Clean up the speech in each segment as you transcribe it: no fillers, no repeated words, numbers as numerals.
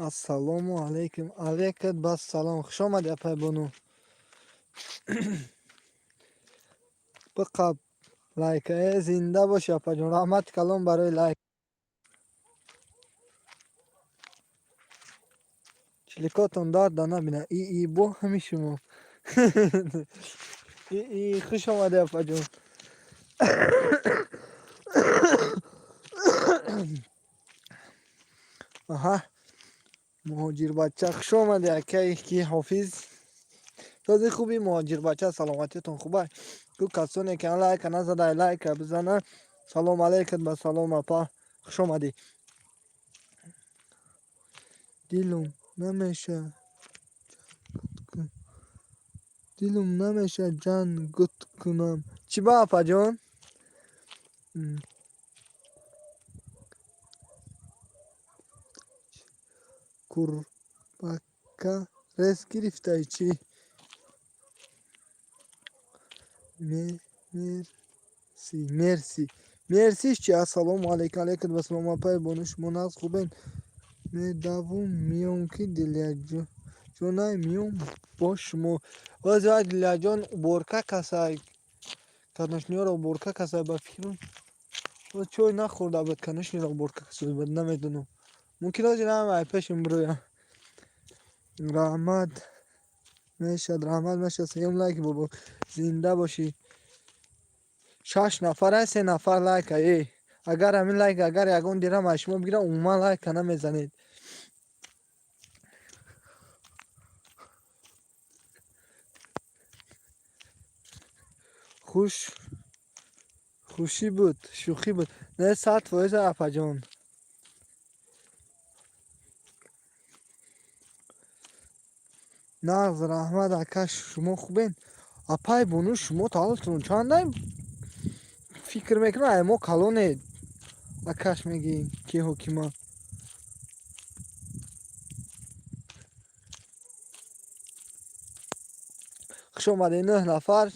Ассалому алайкум. Алейкум бассалом. Хуш омадӣ, апай бону. Биқаб лайка. Э, зинда бошӣ, апаҷон. Раҳмати калон барои лайк. Чиликотон дарда набина. И и бо ҳами шумо. И и, хуш омадӣ, апаҷон. Аҳа. Муҳоҷирбача, хуш омадӣ, акаи ки ҳофиз. Този хуби, муҳоҷирбача, саломатиятон хуба? Ку касоне ки лайка назадай, лайка бизана. Салом алейкум ба салом, апа. Хуш омадӣ. Дилум намеша дилум намеша ҷан гут кунам. Чӣ ба, апаҷон? Курбака рез гирифтай чӣ? Мерси, мерси. Мерсиш чи? Ассалому алайкум, алайкум вассалом, апай бону, шумо нағз, хубен? Медавум миём ки Дилияҷонай миём бо шумо. Ози Дилияҷон уборка касай. Конюшниёро уборка касай, ба фикрам. Чой нахӯрда буд, конюшниро уборка касай буд, намедонам. Мумкин ози нам пешим бироям. Раҳмат мешад, раҳмат мешад. Сеюм лайк, бобо. Зинда бошӣ. Шаш нафар, се нафар лайка. Э, агар ҳамин лайк, агар ягон дирам аз шумо бигирам, умуман лайка намезанед. Хуш хушӣ буд, шӯхӣ буд. Не, 100%, апаҷон. Нағз, раҳмат, ака, шумо хубен? Апай бону, шумо таваллудтон чандай? Фикр мекунам, ай мо калонед. Акаш мегӣ, ки ҳокима. Хуш омадед, нӯҳ нафар.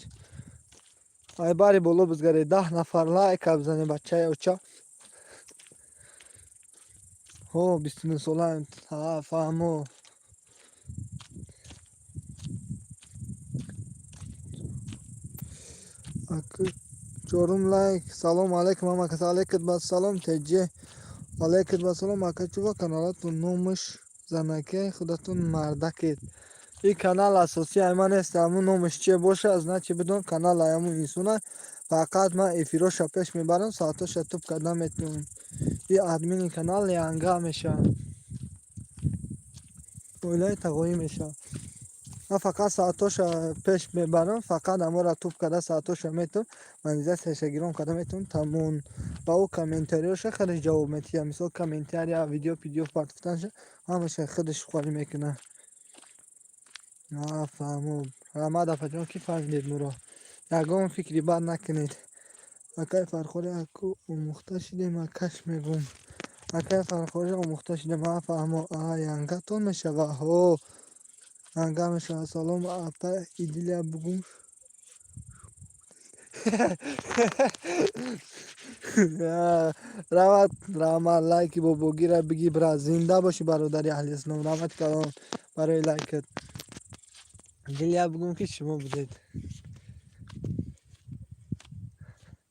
Ай бари боло бизгаред, 10 нафар лайка бизанед, бачаи оча. Ҳо, 29 солаем. Ҳа, фаҳмо. Чорум лайк. Салом алейкум, ҳама кас. Алейкум бассалом, теҷе. Алейкум бассалом, ака, чува каналатон номаш занаке, худатон мардакед? Ин канал асосии ай ман нест, ҳамун номаш чие боша, значит, бидон, канал ай ҳамун инсона. Фақат ман эфироша пеш мебарам, соатоша туп карда метавонам. И админи канал янга мешавад. Оилаи тағоӣ мешавад. Ман фақат соатоша пеш мебарам, фақат ҳамонро туп карда соатоша метавон, монетизатсияша гиром карда метавон, тамом. Ба ӯ комментариёша хеле ҷавоб медиҳам. Мисол, комментария, видео, пидео партофтанша ҳамаша худаш холӣ мекунад. А, фаҳмо. Раҳмат, апаҷон, ки фаҳмидед моро. Ягон фикри бад накунед. Акаи Фархорӣ, аку омӯхта шидем, акаш мегӯм. Акаи Фархорӣ, омӯхта шидем. А, фаҳмо. А, янгатон мешава. Ҳо. Янга мешава. Салом, апа Идилия, бугум. Раҳмат, раҳмат, лайки бобогира биги, бира. Зинда бошӣ, бародари аҳли ислом. Раҳмати калон барои лайкат. Дилия, бугум, ки шумо будед.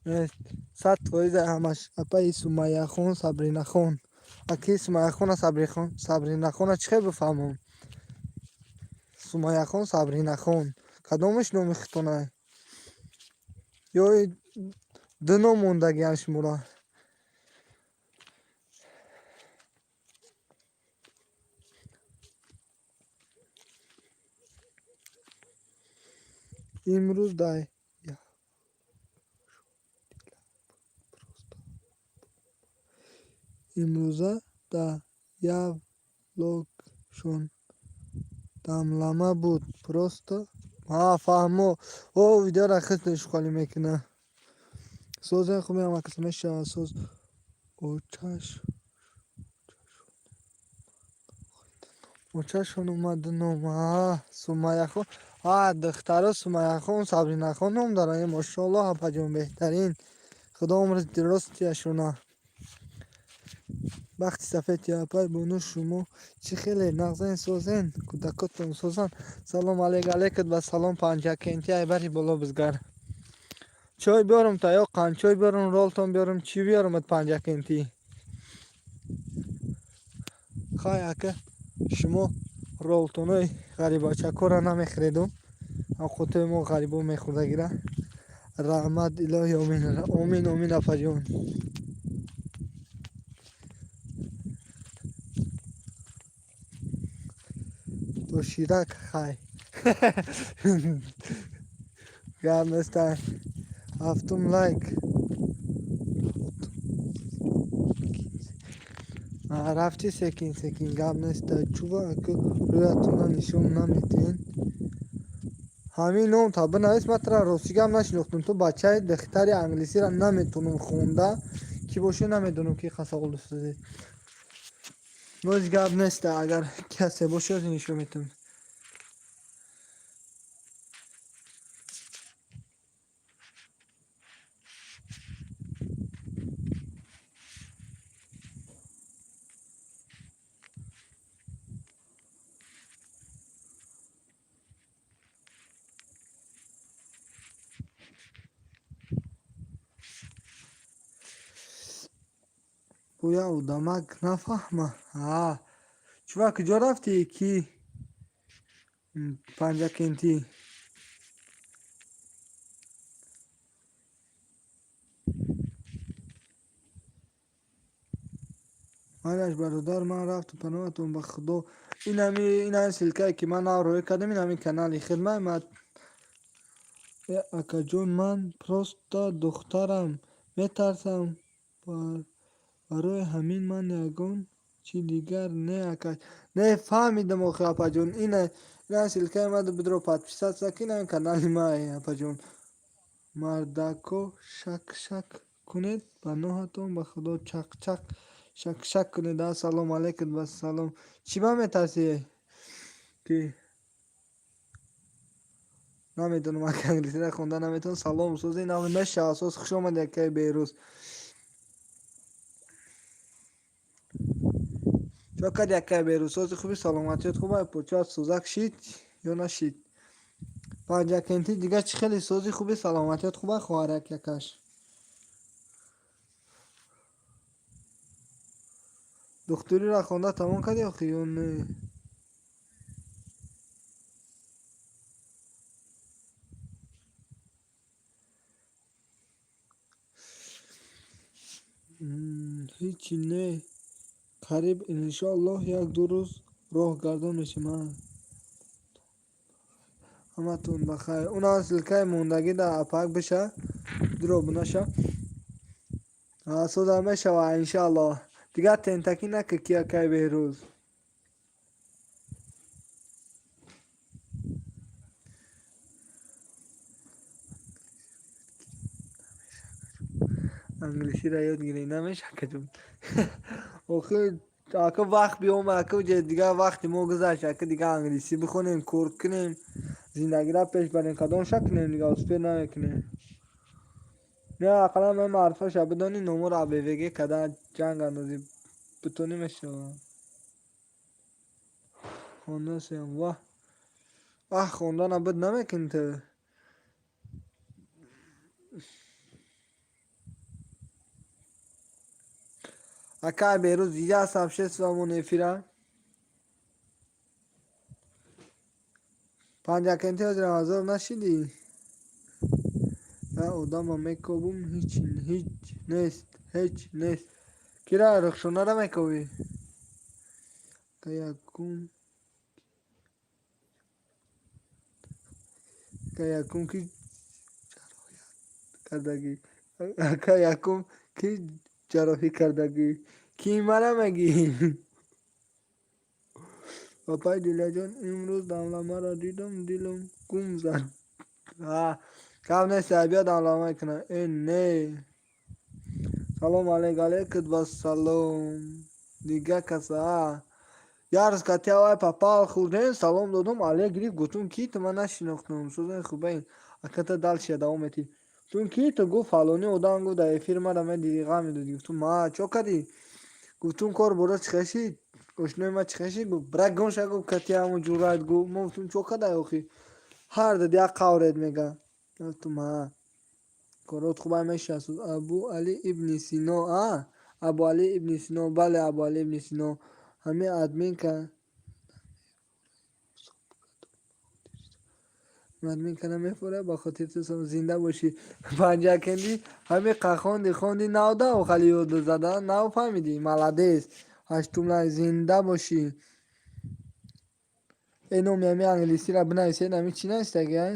100% ҳамаш. Апаи Сумайяхон, Сабринахон. Аки Сумайяхона, Сабрихон, Сабринахона чӣ хел бифаҳмам? Сумайяхон, Сабринахон. Кадомаш номи худтонай? Ё ду ном мондагиам шуморо? Имрӯз дай имрӯза да явлогшон дамлама буд просто. Ҳа, фаҳмо. О, видеоро худаш холӣ мекунад. Созен, хуби, ҳама кас мешавад соз. Очаш очашон омад ном. А, Сумайяхон. А, духтаро Сумайяхон, Сабринахон ном доранд. Мошоаллоҳ, апаҷон, беҳтарин. Худо умри дуростияшона. Бахти сафед апай бону, шумо чӣ хеле нағзен, созен, кӯдакотон созанд. Салом алейк, алейкат ба салом. Панҷакенти айбари боло бизгар. Чой биёрам та ё қанчой биёрам, ролтон биёрам, чӣ биёрамат, Панҷакентӣ? Хай, ака, шумо ролтонои ғарибачакора намехӯреду авқотои мо ғарибо мехӯрдагира. Раҳмат, илоҳи, омин, омин, омин, апаҷон. Доширак, хай, гап неста. Ҳафтум лайк рафти, секин секин, гап неста. Чува, ака, рӯятона нишон наметиҳен? Ҳамин ном та бинавис, ман тара рости гап нашинохтум. Ту бачаи духтари, англисиро наметонам хонда, кӣ бошӣ намедонам, ки савол дастодед. Боз гап неста, агар касе бошад, нишон метавон. Гӯя одамак нафаҳма. Чува, куҷо рафтӣ, ки Панҷакентӣ? Майлаш, бародар, ман рафту паноҳатон ба Худо. Инами ссылка е ки ман нав роҳӣ кардам, инами канали хидмат. Акаҷон, ман просто духтарам, метарсам, барои ҳамин ман ягон чи дигар не, ака. Не фаҳмидам охи, апаҷон. Ина ссылка и ман бидро, подписаться кин, ин канали ман, апаҷон. Мардако, шак-шак кунед, паноҳатон ба Худо, чақ-чақ, шак-шак кунед. Ассалому алайкум, вассалом. Чӣ ба метарсӣ, ки намедонам, ака, англисиро хонда наметавонам. Салом, сози нав мешавад, соз. Хуш омадӣ, акаи Беҳрӯз. Чо кардӣ, акаи Беҳрӯз? Сози, хуби, саломатиёт хуб? Почоат сӯзак шид ё нашид? Панҷакентӣ, дигар чӣ хеле, сози, хуби, саломатиёт хуба, хоҳарак якаш? Духтуриро хонда тамом кардӣ охи ё не? Ҳичи не, қариб, иншоаллоҳ, як-ду рӯз роҳ гардон мешем. Ҳаматон бахайр. Унам ссылка и мондагӣ дар апак биша, дуро бунаша. Соза мешава, иншоаллоҳ. Дигар тентакӣ накӣ, ки, акаи Беҳрӯз. Англисиро ёд гирӣ намеша, акаҷон. Охир, ака, вақт биёмад, ака, дигар вақти мо гузашт, ака, дигар англисӣ бихонем, кор кунем, зиндагиро пеш барем, кадом ша кунем, дигар успеть намекунем. Не, ақаллан ман ҳарфаша бидонӣ, номоро абвг када ҷанг андозӣ битонӣ, мешавад. Хондасем, ваҳ аҳ, хондана буд намекунӣ ту. Акай Беҳрӯз, дида сообществомон эфира. Панҷакентӣ, ҳозир ҳазор нашидӣ? Я одама мекобум, ҳеҷ ҳеҷ нест, ҳеҷ нест. Кира, Рухшонара мекобӣ? Ака, якум ки кардагӣ? Ака, якум ки ҷарроҳӣ кардагӣ? Кӣ, мара мегӣ? Папай Дилаҷон, имрӯз дамламаро дидам, дилам гум зад. Гап нест, биё дамлама кунам. Э, не. Салом алейк, алейкум вассалом. Дига каса. Як рӯз кати авай папал хӯрдем, салом додум, алек гирифт, гуфтум, ки ту, ман нашинохтум. Сӯзани хубаин. Ака, дальше давом метӣ. Гуфтум, ки ту? Гуфт, фалони одам, гуфт, дар эфир мара медиди, ғам медодӣ. Гуфтум, ма чо кардӣ? Гуфтум кор бора чихешид? Ошнои ма чихешид? Гуфт брак гонша гуфт кати ҳамун ҷуръат гуфт. Мо гуфтум чо кадай охи? Ҳар дад як қавред мега. Гуфтум ҳа. Корот хубай мешасуд. Абу Али ибни Сино, а? Абу Али ибни Сино, бале Абу Али ибни Сино. Ҳамин админка админка намефора ба хотири ту зинда бошӣ. Панҷакендӣ ҳамин қа хонди хонди навда охали ёд зада нав фаҳмидӣ. Молодец. Ҳаштумлай зинда бошӣ. Э номи ҳамин англисиро бинависед ҳамин чӣ навистаги ай?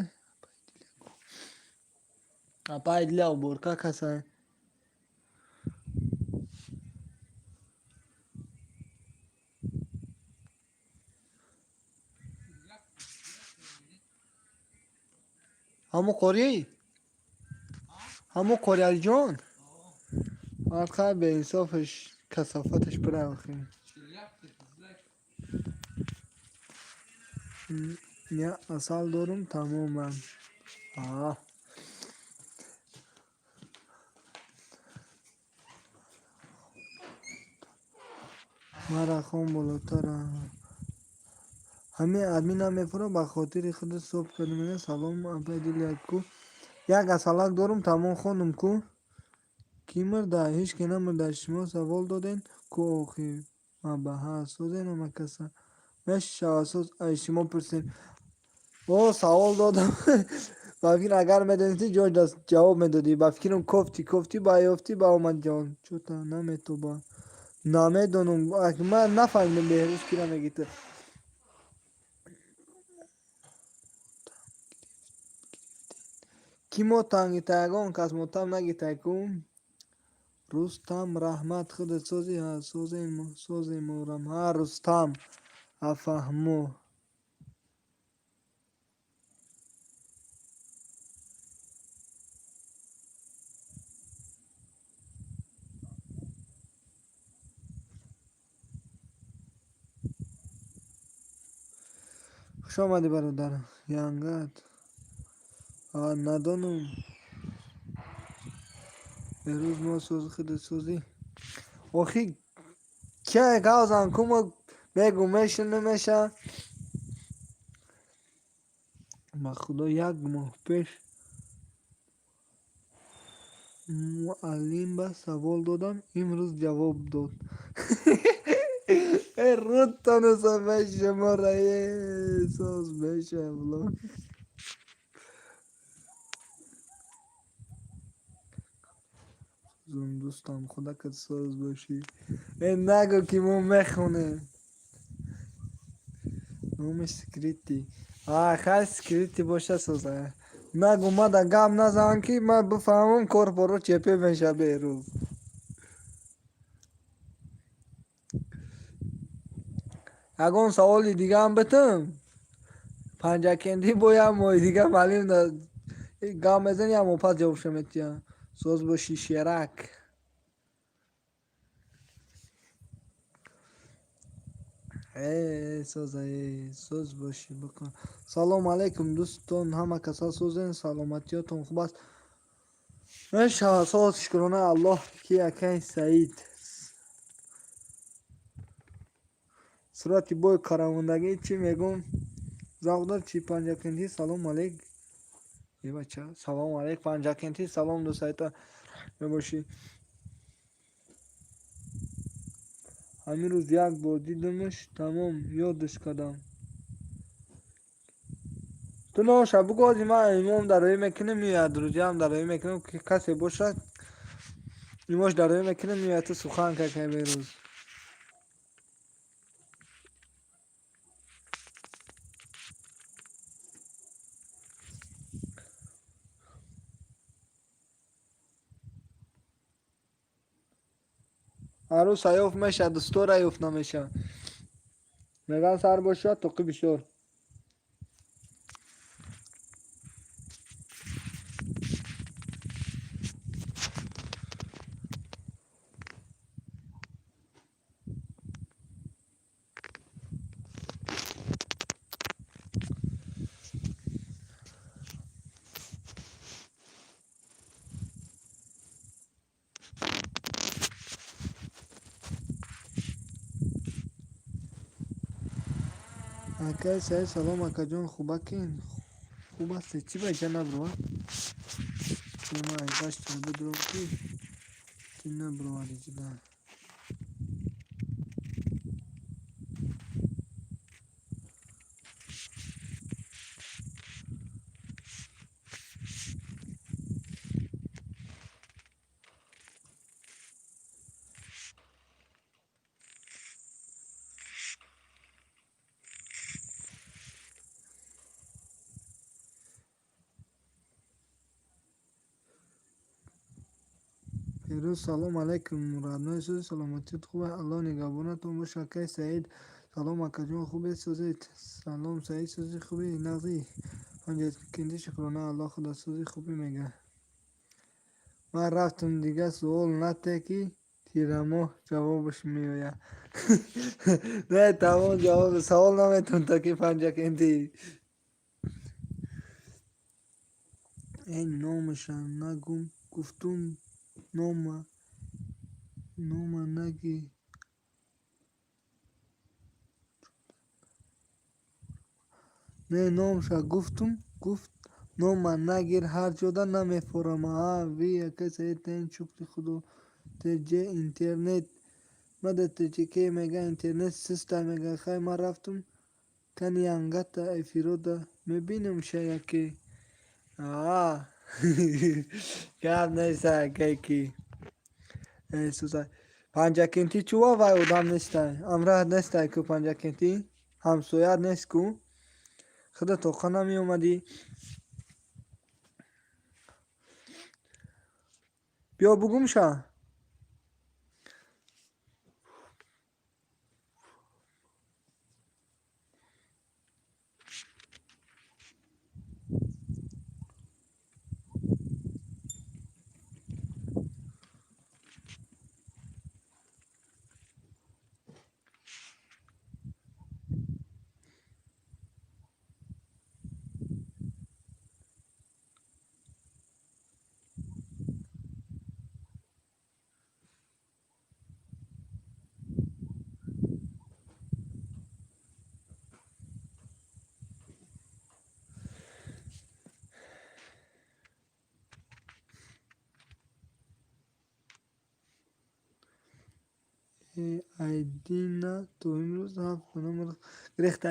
Апай дила уборка касай. Ҳамо қорӣ? Ҳамо қори Алиҷон? Арқа беинсофаш касофаташ пура охи. Я асал дорум тамоман. Аа. Мара хон болотара. Ҳамин админ намефура ба хотири худат соб кардем. Салом апай дилия ку. Як асалак дорум тамом хондум ку. Кӣ мурда? Ҳеҷ ки намурда. Шумо савол доден ку охи. Мабаҳа созен ҳама каса. Мешава соз ай шумо пурсем. О савол додам. Ба фикр агар медонистӣ ҷош ҷавоб медодӣ. Ба фикрам кофтӣ кофтӣ ба ёфтӣ ба омад ҷон. Чӯта наметоба. Намедонам. Ман нафаҳмидам Беҳрӯз кира мегӣ ту. Кӣ мотам гита? Ягон кас мотам нагитай ку? Рустам раҳмат худат созӣ? Ҳа созем морам. Ҳа Рустам. Афаҳмо. Хуш омадӣ бародар. Янгат. Надонам. Беҳрӯз мо сози худат созӣ. Охи кия гавзан ку мо мегум меша намеша. Ба худо як моҳ пеш муаллим ба савол додам, имрӯз ҷавоб дод. Э рӯдтону шумора э соз меша блог. Дӯстам худакат соз бошӣ. Э нагӯ ки мо мехонем. Номи скрытый. А хай скрытый боша соза. Нагӯ мада гап назан ки ман бифаҳмам кор боро чепе меша Беҳрӯз. Ягон саволи дигаам битам? Панҷакендӣ бо як моҳи дига маълим гап мезани як моҳ пас ҷавобша метиҳам. Соз бошӣ шерак. Э соза э соз бошӣ бикун. Салом алайкум дӯстон ҳама каса созен саломатиётон хуб аст. Мешавад соз шукронаи Аллоҳ ки акай Саид. Сурати бой карамондагӣ чӣ мегӯм? Завқ чи Панҷакентӣ салом алейк. Е бача салом алейк Панҷакентӣ салом дӯстайта мебошӣ. Ҳамин рӯз як бор дидамаш тамом ёдаш кардам. Ту ноша бугӯ ози ман имом дароӣ мекунем меояд рӯзиам дароӣ мекунем ки касе бошад имош дароӣ мекунем меояд ту сухан какай Беҳрӯз. Арӯс ҳаёфт мешавад, дӯстор ҳаёфт намешавад. Мегӯянд сар бошад тоқи бисёр. Акай Саид, салом, акаҷон, хубакин? Хуб ҳастед? Чӣ ба иҷа набурова? Ма айгаштиро бидурам, ки ту набуровади ҷида. Ферӯз, салом алайкум, родной, сӯзи саломатият хуб, Аллоҳ нигаҳбонатон бошад. Акай Саид, салом, акаҷон, хубед, созед? Салом, Саид, сӯзи хуби, нағзӣ? Панҷакентӣ, шукрона Аллоҳ, худо сӯзи хубӣ мега. Ман рафтам, дига суол нате, ки тирамоҳ ҷавобаш меояд. Не, тамом, ҷавоб савол наметон, то ки Панҷакентӣ. Эй, номаша нагум, гуфтум, нома наги. Не, номша гуфтум, гуфт нома нагир, ҳар ҷода намефорам. А ви, акай Саид, тен, шукри худо. Тж интернет мада тжк мега, интернет систа мега. Хай, ман рафтум, кани ангата эфирода мебинам ша яке. Аа, гап неста, акай ки сузай. Панҷакентӣ чува вай одам нестай, амраҳ нестай ку. Панҷакентӣ ҳамсояат нест ку, худа тоқа намеомадӣ. Биё, бугумша. Айдина то имрӯз ҳафт номер гирехта.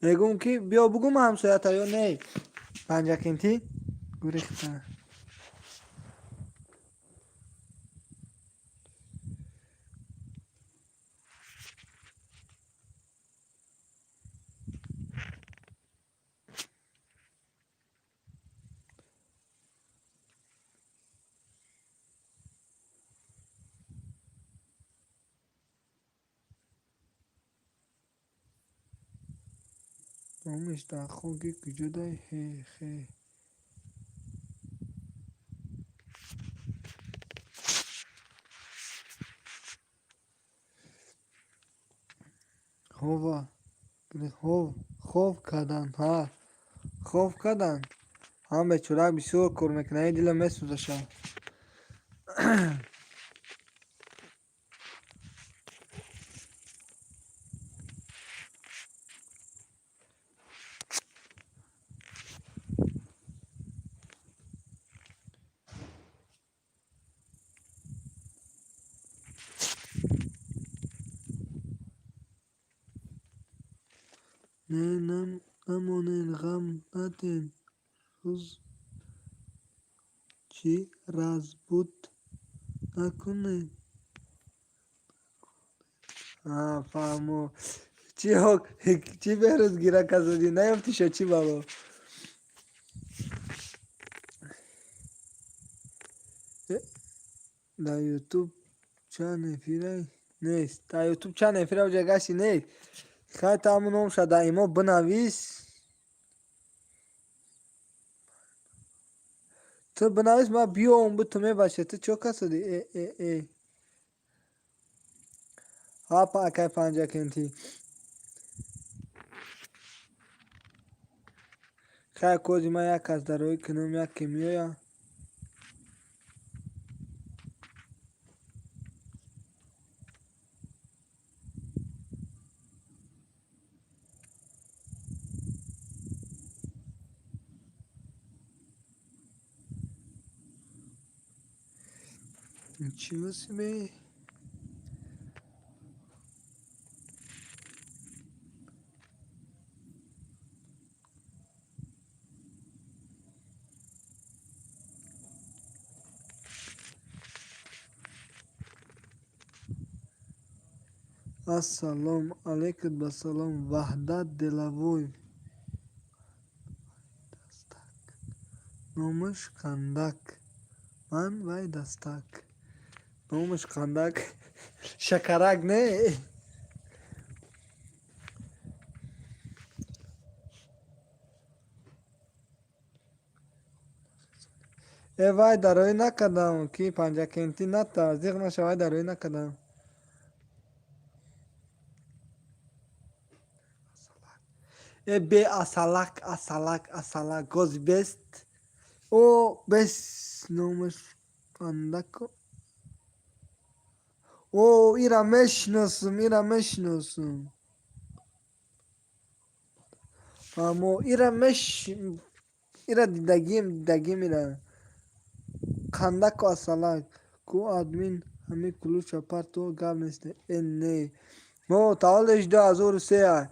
Мегӯм, ки биё, бугум ҳамсоята ё не? Панҷакентӣ гурехта. Номаш дар хоки куҷодай? Хе хе. Хова хов карданд, ҳа, хов карданд. Ҳам бечора бисёр кор мекунад, дилам месӯзаша. Не, намонен, ғам натен, рӯз чӣ разбуд накунед. Фаҳмо. Чӣ чӣ Беҳрӯз гира казодӣ? Наёфтиша, чӣ бало? Дар Ютуб чанд эфира нест. Дар Ютуб чанд эфира уҷа гашти нест. Хай, та ҳамун номша дар имо бинавис. Ту бинавис, ман биём, буту мебахшед. Ту чо касодӣ? Э э э. Ҳа, акай Панҷакентӣ. Хай, кози ман як кас дароӣ кунам, яке меояд. Ничего себе! Ассалому алайкум ба салом, Ваҳдат Делавой. Номаш Қандак. Ман вай дастак. Номаш Қандак. Шакарак не? Э, вай дароӣ накардам, ки Панҷакентӣ ната, зиқ наша, вай дароӣ накардам. Э, бе асалак, асалак, асалак, гози бест. О, бес номаш Қандако. О, ира мешиносум, ира мешиносум. Аммо ира меш ира дидагим, дидагим ира. Қандако асалак. Ку админ ҳами ключа парто, гап нест. Э, не. Мо таваллудаш 2003.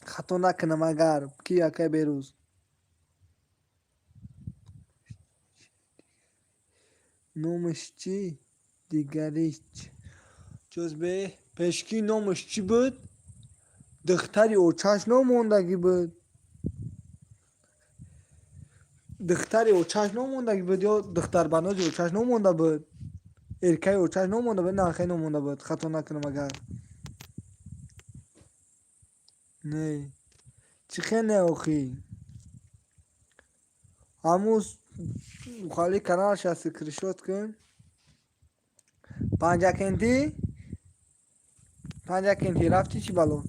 Хато накунам агар, ки акай Берӯз. Номаш чӣ? Дигарич. Ҷозбе, пешкӣ номаш чӣ буд? Духтари очаш номондагӣ буд. Духтари очаш номондагӣ буд ё духтарбанози очаш номонда буд? Эркаи очаш номонда буд, на хе номонда буд, хато накунам агар. Не. Чӣ хе не охӣ? Ҳамун хали каналша скриншот кун. Панҷакентӣ? Панҷакентӣ рафтӣ, чӣ бало?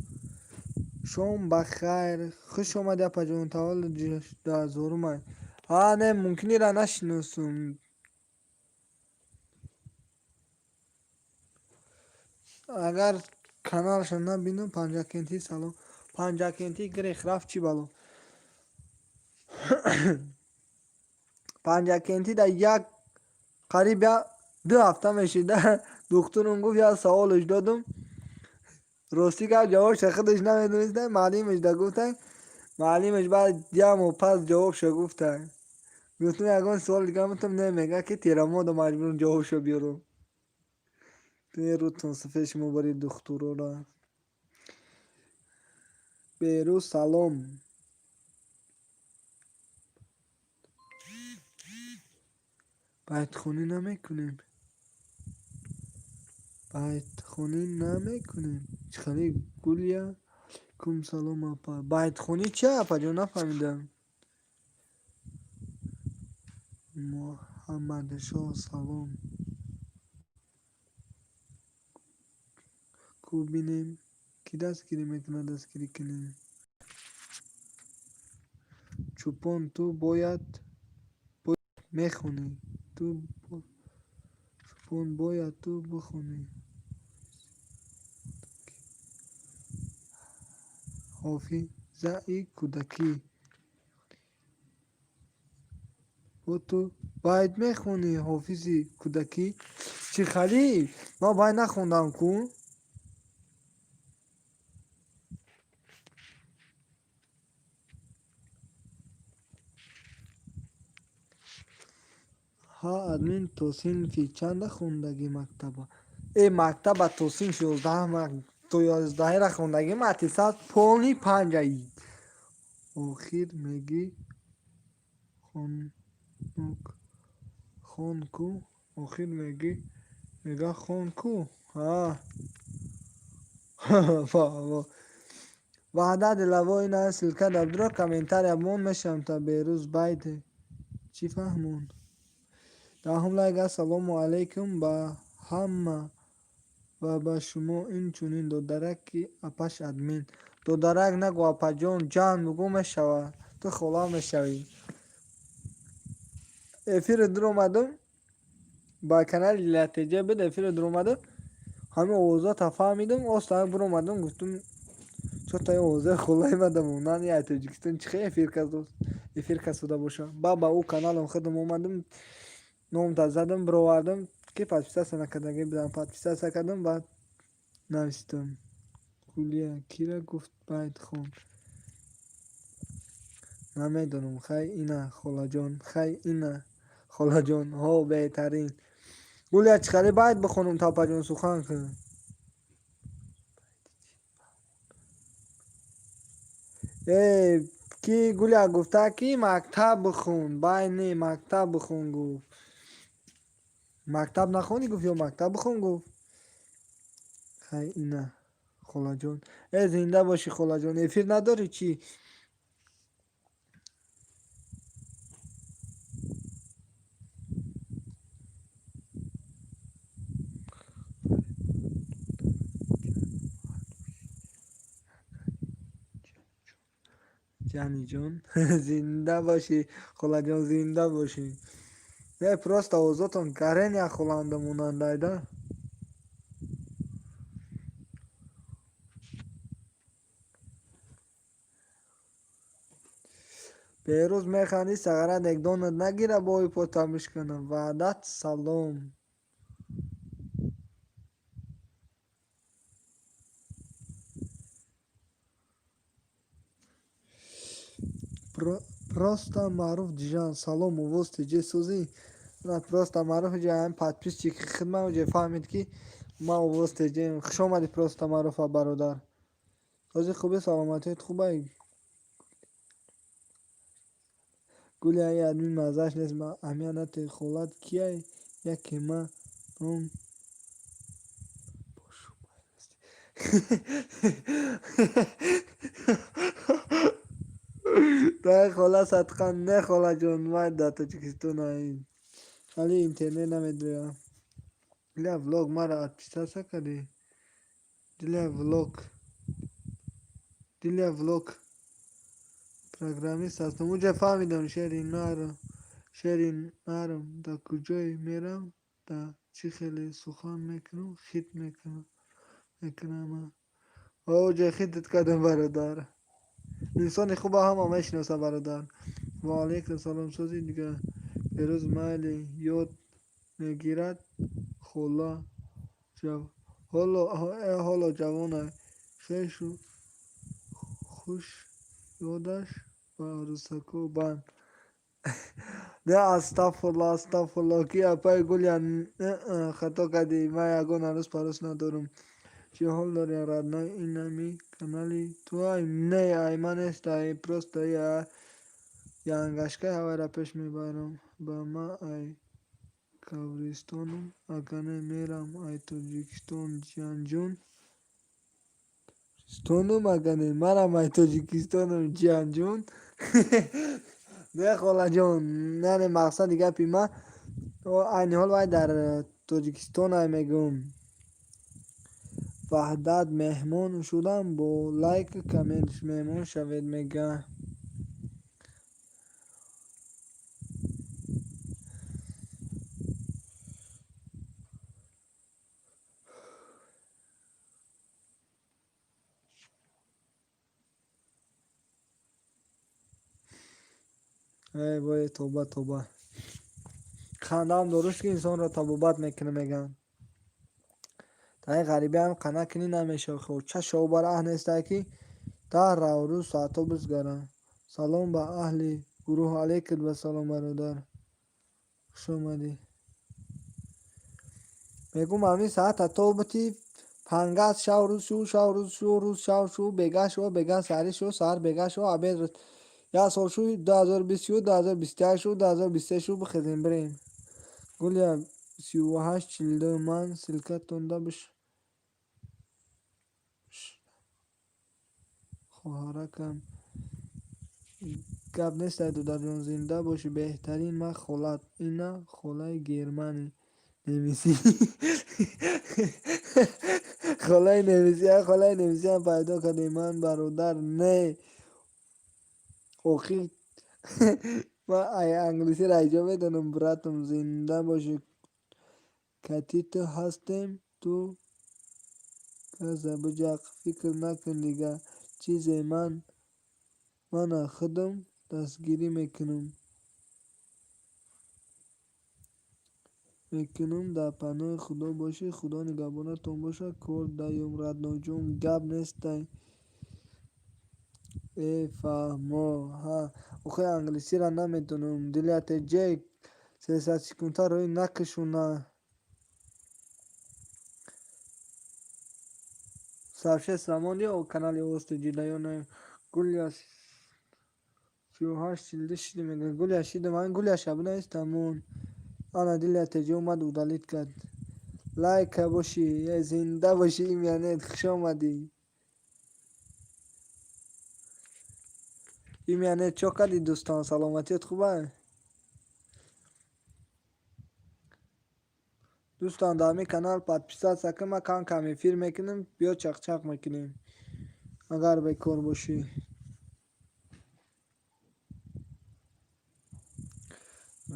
Шом ба хайр. Хуш омадӣ, апаҷон, таваллуди дуҳазорумай. Ҳа, не, мумкин ира нашиносум. Агар каналша набинам, Панҷакентӣ салом. Панҷакентӣ гирех рафт, чӣ бало? Панҷакентӣ дар як қариб я 2 ҳафта мешида, духтурам гуфт, як саволаш додум. Ростӣ гап, ҷавобша худаш намедониста, муаллимаш да гуфта, муаллимаш баъд як моҳ пас ҷавобша гуфта. Гуфтум, ягон суол дига мутам, не, мега ки тирамода маҷбурам ҷавобшо биёрам. Рӯтон сафед, шумо бари духтурора. Берӯз салом. Байтхонӣ намекунем. Байтхонӣ намекунем. Чӣ хеле гулия? Алайкум салом, апа. Байтхонӣ чи, апаҷон, нафаҳмидам. Муҳаммадшоҳ салом. Ку бинем, кӣ дастгирӣ мекунад, дастгирӣ кунем. Чӯпон, ту бояд мехонӣ. Ту чӯпон, бояд ту бихонӣ. Ҳофизаи кӯдакӣ. Бо ту байт мехонӣ, ҳофизи кӯдакӣ? Чӣ хали? Ман байт нахондам ку? Ҳа, админ, то синфи чанда хондагӣ мактаба? Э, мактаба то синфи 11, то 11-ра хондагим, аттестат полный панҷа. Охир мегӣ хонок хон ку, охир мегӣ мега хон ку. Ҳа. Ваҳдат Дилавой, ина ссылка дар дуро комментария мон мешавам та Берӯз байте. Чӣ фаҳмон? Даҳум лайк. Ассалому алайкум ба ҳама ва ба шумо инчунин, додараки апаш админ. Додарак нагӯ, апаҷон, ҷан бугӯ мешавад. Ту хола мешавӣ. Эфири дуромадум, ба канали Латеҷа буд, эфири дуромадум, ҳамин овозота фаҳмидум, остаа буромадум, гуфтум, чота овозаи холаи мада монанд, я Тоҷикистон чӣ хел эфир кардост, эфир касода боша. Ба ӯ каналам худам омадум. Номта задам, бировардам, ки подписаться накардагӣ будам. Подписаться кардам, баъд навистам. Гулия кира гуфт байт хон? Намедонам. Хай ина холаҷон, хай ина холаҷон. Ҳо, беҳтарин. Гулия, чӣ хеле байт бихонам, тапаҷон, сухан кун. Э, ки Гулия гуфта, ки мактаб бихун, бай не, мактаб бихун гуфт. Мактаб нахонӣ гуфт ё мактаб бихун гуфт? Хай ина холаҷон. Э, зинда бошӣ, холаҷон. Эфир надорӣ чӣ? Ҷаниҷон, зинда бошӣ, холаҷон, зинда бошӣ. Не, просто овозотон гарен як холанда монандайда. Берӯз механдӣ, сағара дегдонат нагира, бои пота бишканам. Ваъдат салом. Просто маъруф ҷижан, салом, овоз теҷе созӣ? На, просто маъруф ҷа ҳамин подписчики хидмат ҷа фаҳмид, ки ман овоз теҷем. Хуш омадӣ, просто маъруфа бародар. Сози хуби, саломатият хубай? Гули ай админ маззааш нест, аҳамият натиҳ. Холат кияй? Яке ма ном дай хола садқа. Не, холаҷон, ман дар Тоҷикистон ҳали интернет намедиҳам. Дилия влог маро отписаться кардӣ? Дилия влог, Дилия влог, программист ҳастам. Уҷа фаҳмидам, шери нарм, шери нарм. Дар куҷое мерам, дар чӣ хеле сухан мекунам, хит мекунам. Уҷа хитат кардам, бародар. Инсони хуба ҳама мешиноса, бародар. Ва алайкум салом, сози дигар. Берӯз майли ёд мегирад хола. Ҳоло ҷавонай, хешу хуш ёдаш ба арӯсако банд. Не, астағфирулло, астағфирулло, ки апаи Гулия хато кардӣ, ман ягон арӯс парӯс надорам. Чӣ ҳол дорӣ, родной? Инами канали туай? Не, ай ман нест, ай просто янгашкаи ҳавайра пеш мебарам. Ба ман ай Кавристонум, агар не мерам ай Тоҷикистон, ҷиянҷон. Стонум, агар не марам ай Тоҷикистонум, ҷиянҷон. Не, холаҷон, яъне мақсади гапи ман айни ҳол вай дар Тоҷикистон ай мегӯм. Ваҳдат, меҳмон шудам, бо лайку коммент меҳмон шавед, мега. Эй вой, тоба, тоба. Хандаам дуруст, ки инсонро табобат мекунад, мегӯянд. Дар ин ғарибиам қана кунӣ намешавад. Хо ча шов бараҳ нестай, ки даҳ рӯз соатҳо бизгаранд. Салом ба аҳли гурӯҳ. Алайкум вассалом, бародар. Хуш омадӣ. Мегӯм, ҳамин саата то бути пангас шав рӯз шу, шав рӯз шу, рӯз шав шу, бегаҳ шу, бегаҳ саҳарӣ шу, саҳар бегаҳ шу, обед як сол шу, 2020 шу, 2021 шу, 2023 шу, бихезем бирем. Гулия 3842, ман ссылкатонда биш хоҳаракам. Гап нестай, додарҷон, зинда бошӣ, беҳтарин. Ман холат ина холаи германӣ немисӣ. Холаи немисӣ, холаи немисиам пайдо кардем. Ман бародар не. Охир ман ай англисиро айҷо медонам, братам, зинда бошӣ. Кати ту ҳастем, ту газа биҷақ, фикр накун, дигар чизе ман мана худам дастгирӣ мекунам. Мекунам, дар паноҳи Худо бошӣ, Худо нигаҳбонатон бошад. Кор даём, роднойҷон, гап нестай. Э, фаҳмо, ҳа, охи англисиро наметонам. Дилятеҷе, 300 секунда рӯй накушона. Сообщество монди канали Овоз ТҶ ё не? Гуля 38 42 шиди мега. Гуля шидам, ан Гуля шабна истамон. Ана Дилятеҷе омад, удалить кард. Лайка бошӣ, э, зинда бошӣ, имянет, хуш омадӣ. Имянет, чо кардӣ, дӯстон, саломатият хуба? Дӯстон, дар ҳамин канал подписаться кун, ман кам кам эфир мекунам, биё чақчақ мекунем, агар бекор бошӣ.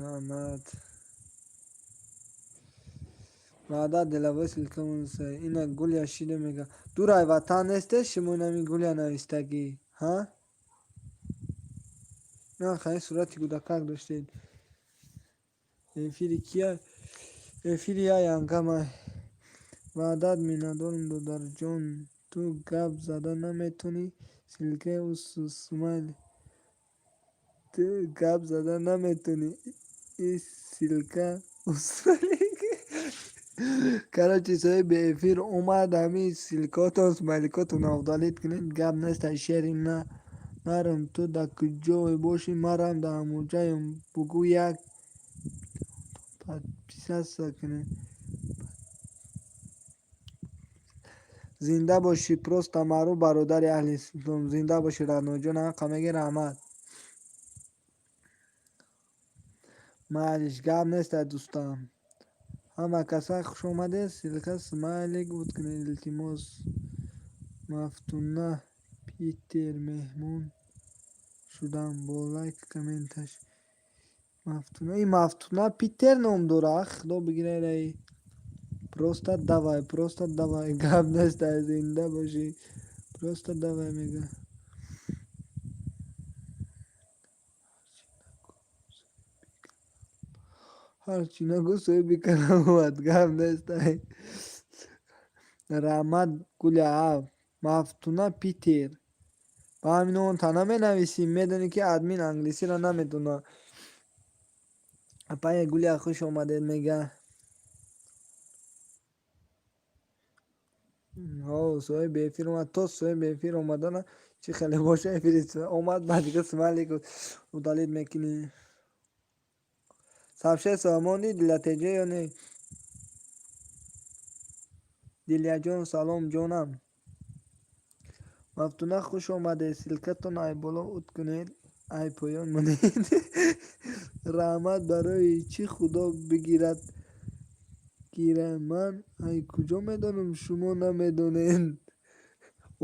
Раҳмат. Ваъда деловой ссылка монса. Ина Гуля шида мега. Дурай ватан несте, шумо инами Гуля навистагӣ, ҳа? На, хай сурати кӯдакак доштед. Эфири кия? Эфири я янгамай. Ваъдат миннатдорам, додарҷон. Ту гап зада наметонӣ? Ссылкаи ӯ смайл. Ту гап зада наметонӣ? И ссылка смайлик. Короче, соҳиби эфир омад, ҳамин ссылкаотон, смайликотонро удалить кунед, гап нест, шери на нарм. Ту дар куҷое бошӣ, марам дар ҳамонҷаем. Бугӯ, як подписаться кунед. Зинда бошӣ, просто маъруф, бародари аҳли ислом. Зинда бошӣ, роднойҷон, ҳаққа мегӣ, раҳмат. Майлиш, гап нестай, дӯстам. Ҳама каса хуш омадед. Ссылка смайлик буд кунед, илтимос. Мафтуна Питер меҳмон шудам бо лайк комменташ. Мафтуна, ин Мафтуна Питер ном дора, худо бигирад. Просто давай, просто давай, гап нестай, зинда бошӣ. Просто давай мега. Ҳарчи нагӯ, соҳиби канал омад, гап нестай. Раҳмат, Гуля, Мафтуна Питер. Ба ҳамин онта наменависӣ, медонӣ ки админ англисиро намедонад. Апае Гуля, хуш омадед мега. Ҳо, соҳиби эфир омад. То соҳиби эфир омадана чӣ хеле боша, эфири омад, баъд дига смайлик удалить мекунӣ. Сообщество монди, Дилятеҷе, ё не? Дилияҷон, салом, ҷонам. Мафтуна, хуш омадед. Ссылкатон ай боло ут кунед, ай поён монед. Раҳмат, барои чӣ худо бигирад гира, ман ай куҷо медонам, шумо намедонед.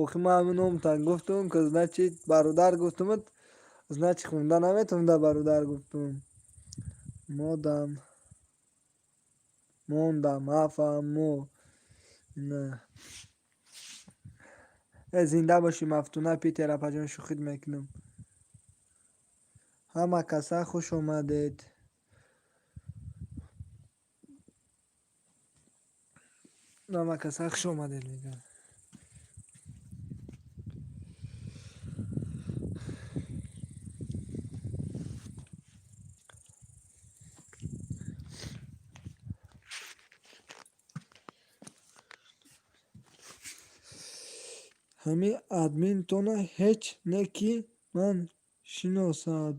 Охи ман ҳамин номтан гуфтум, ки значит бародар гуфтумат, значит хонда наметавонам, да бародар гуфтум. Модам. Мондам, ҳа, фаҳмо. На. Э, зинда бошӣ, Мафтуна Питер, апаҷон, шӯхит мекунам. Ҳама каса хуш омадед. Ҳама каса хуш омадед мегӯям. Ҳамин админтона ҳеҷ не ки ман шиносад.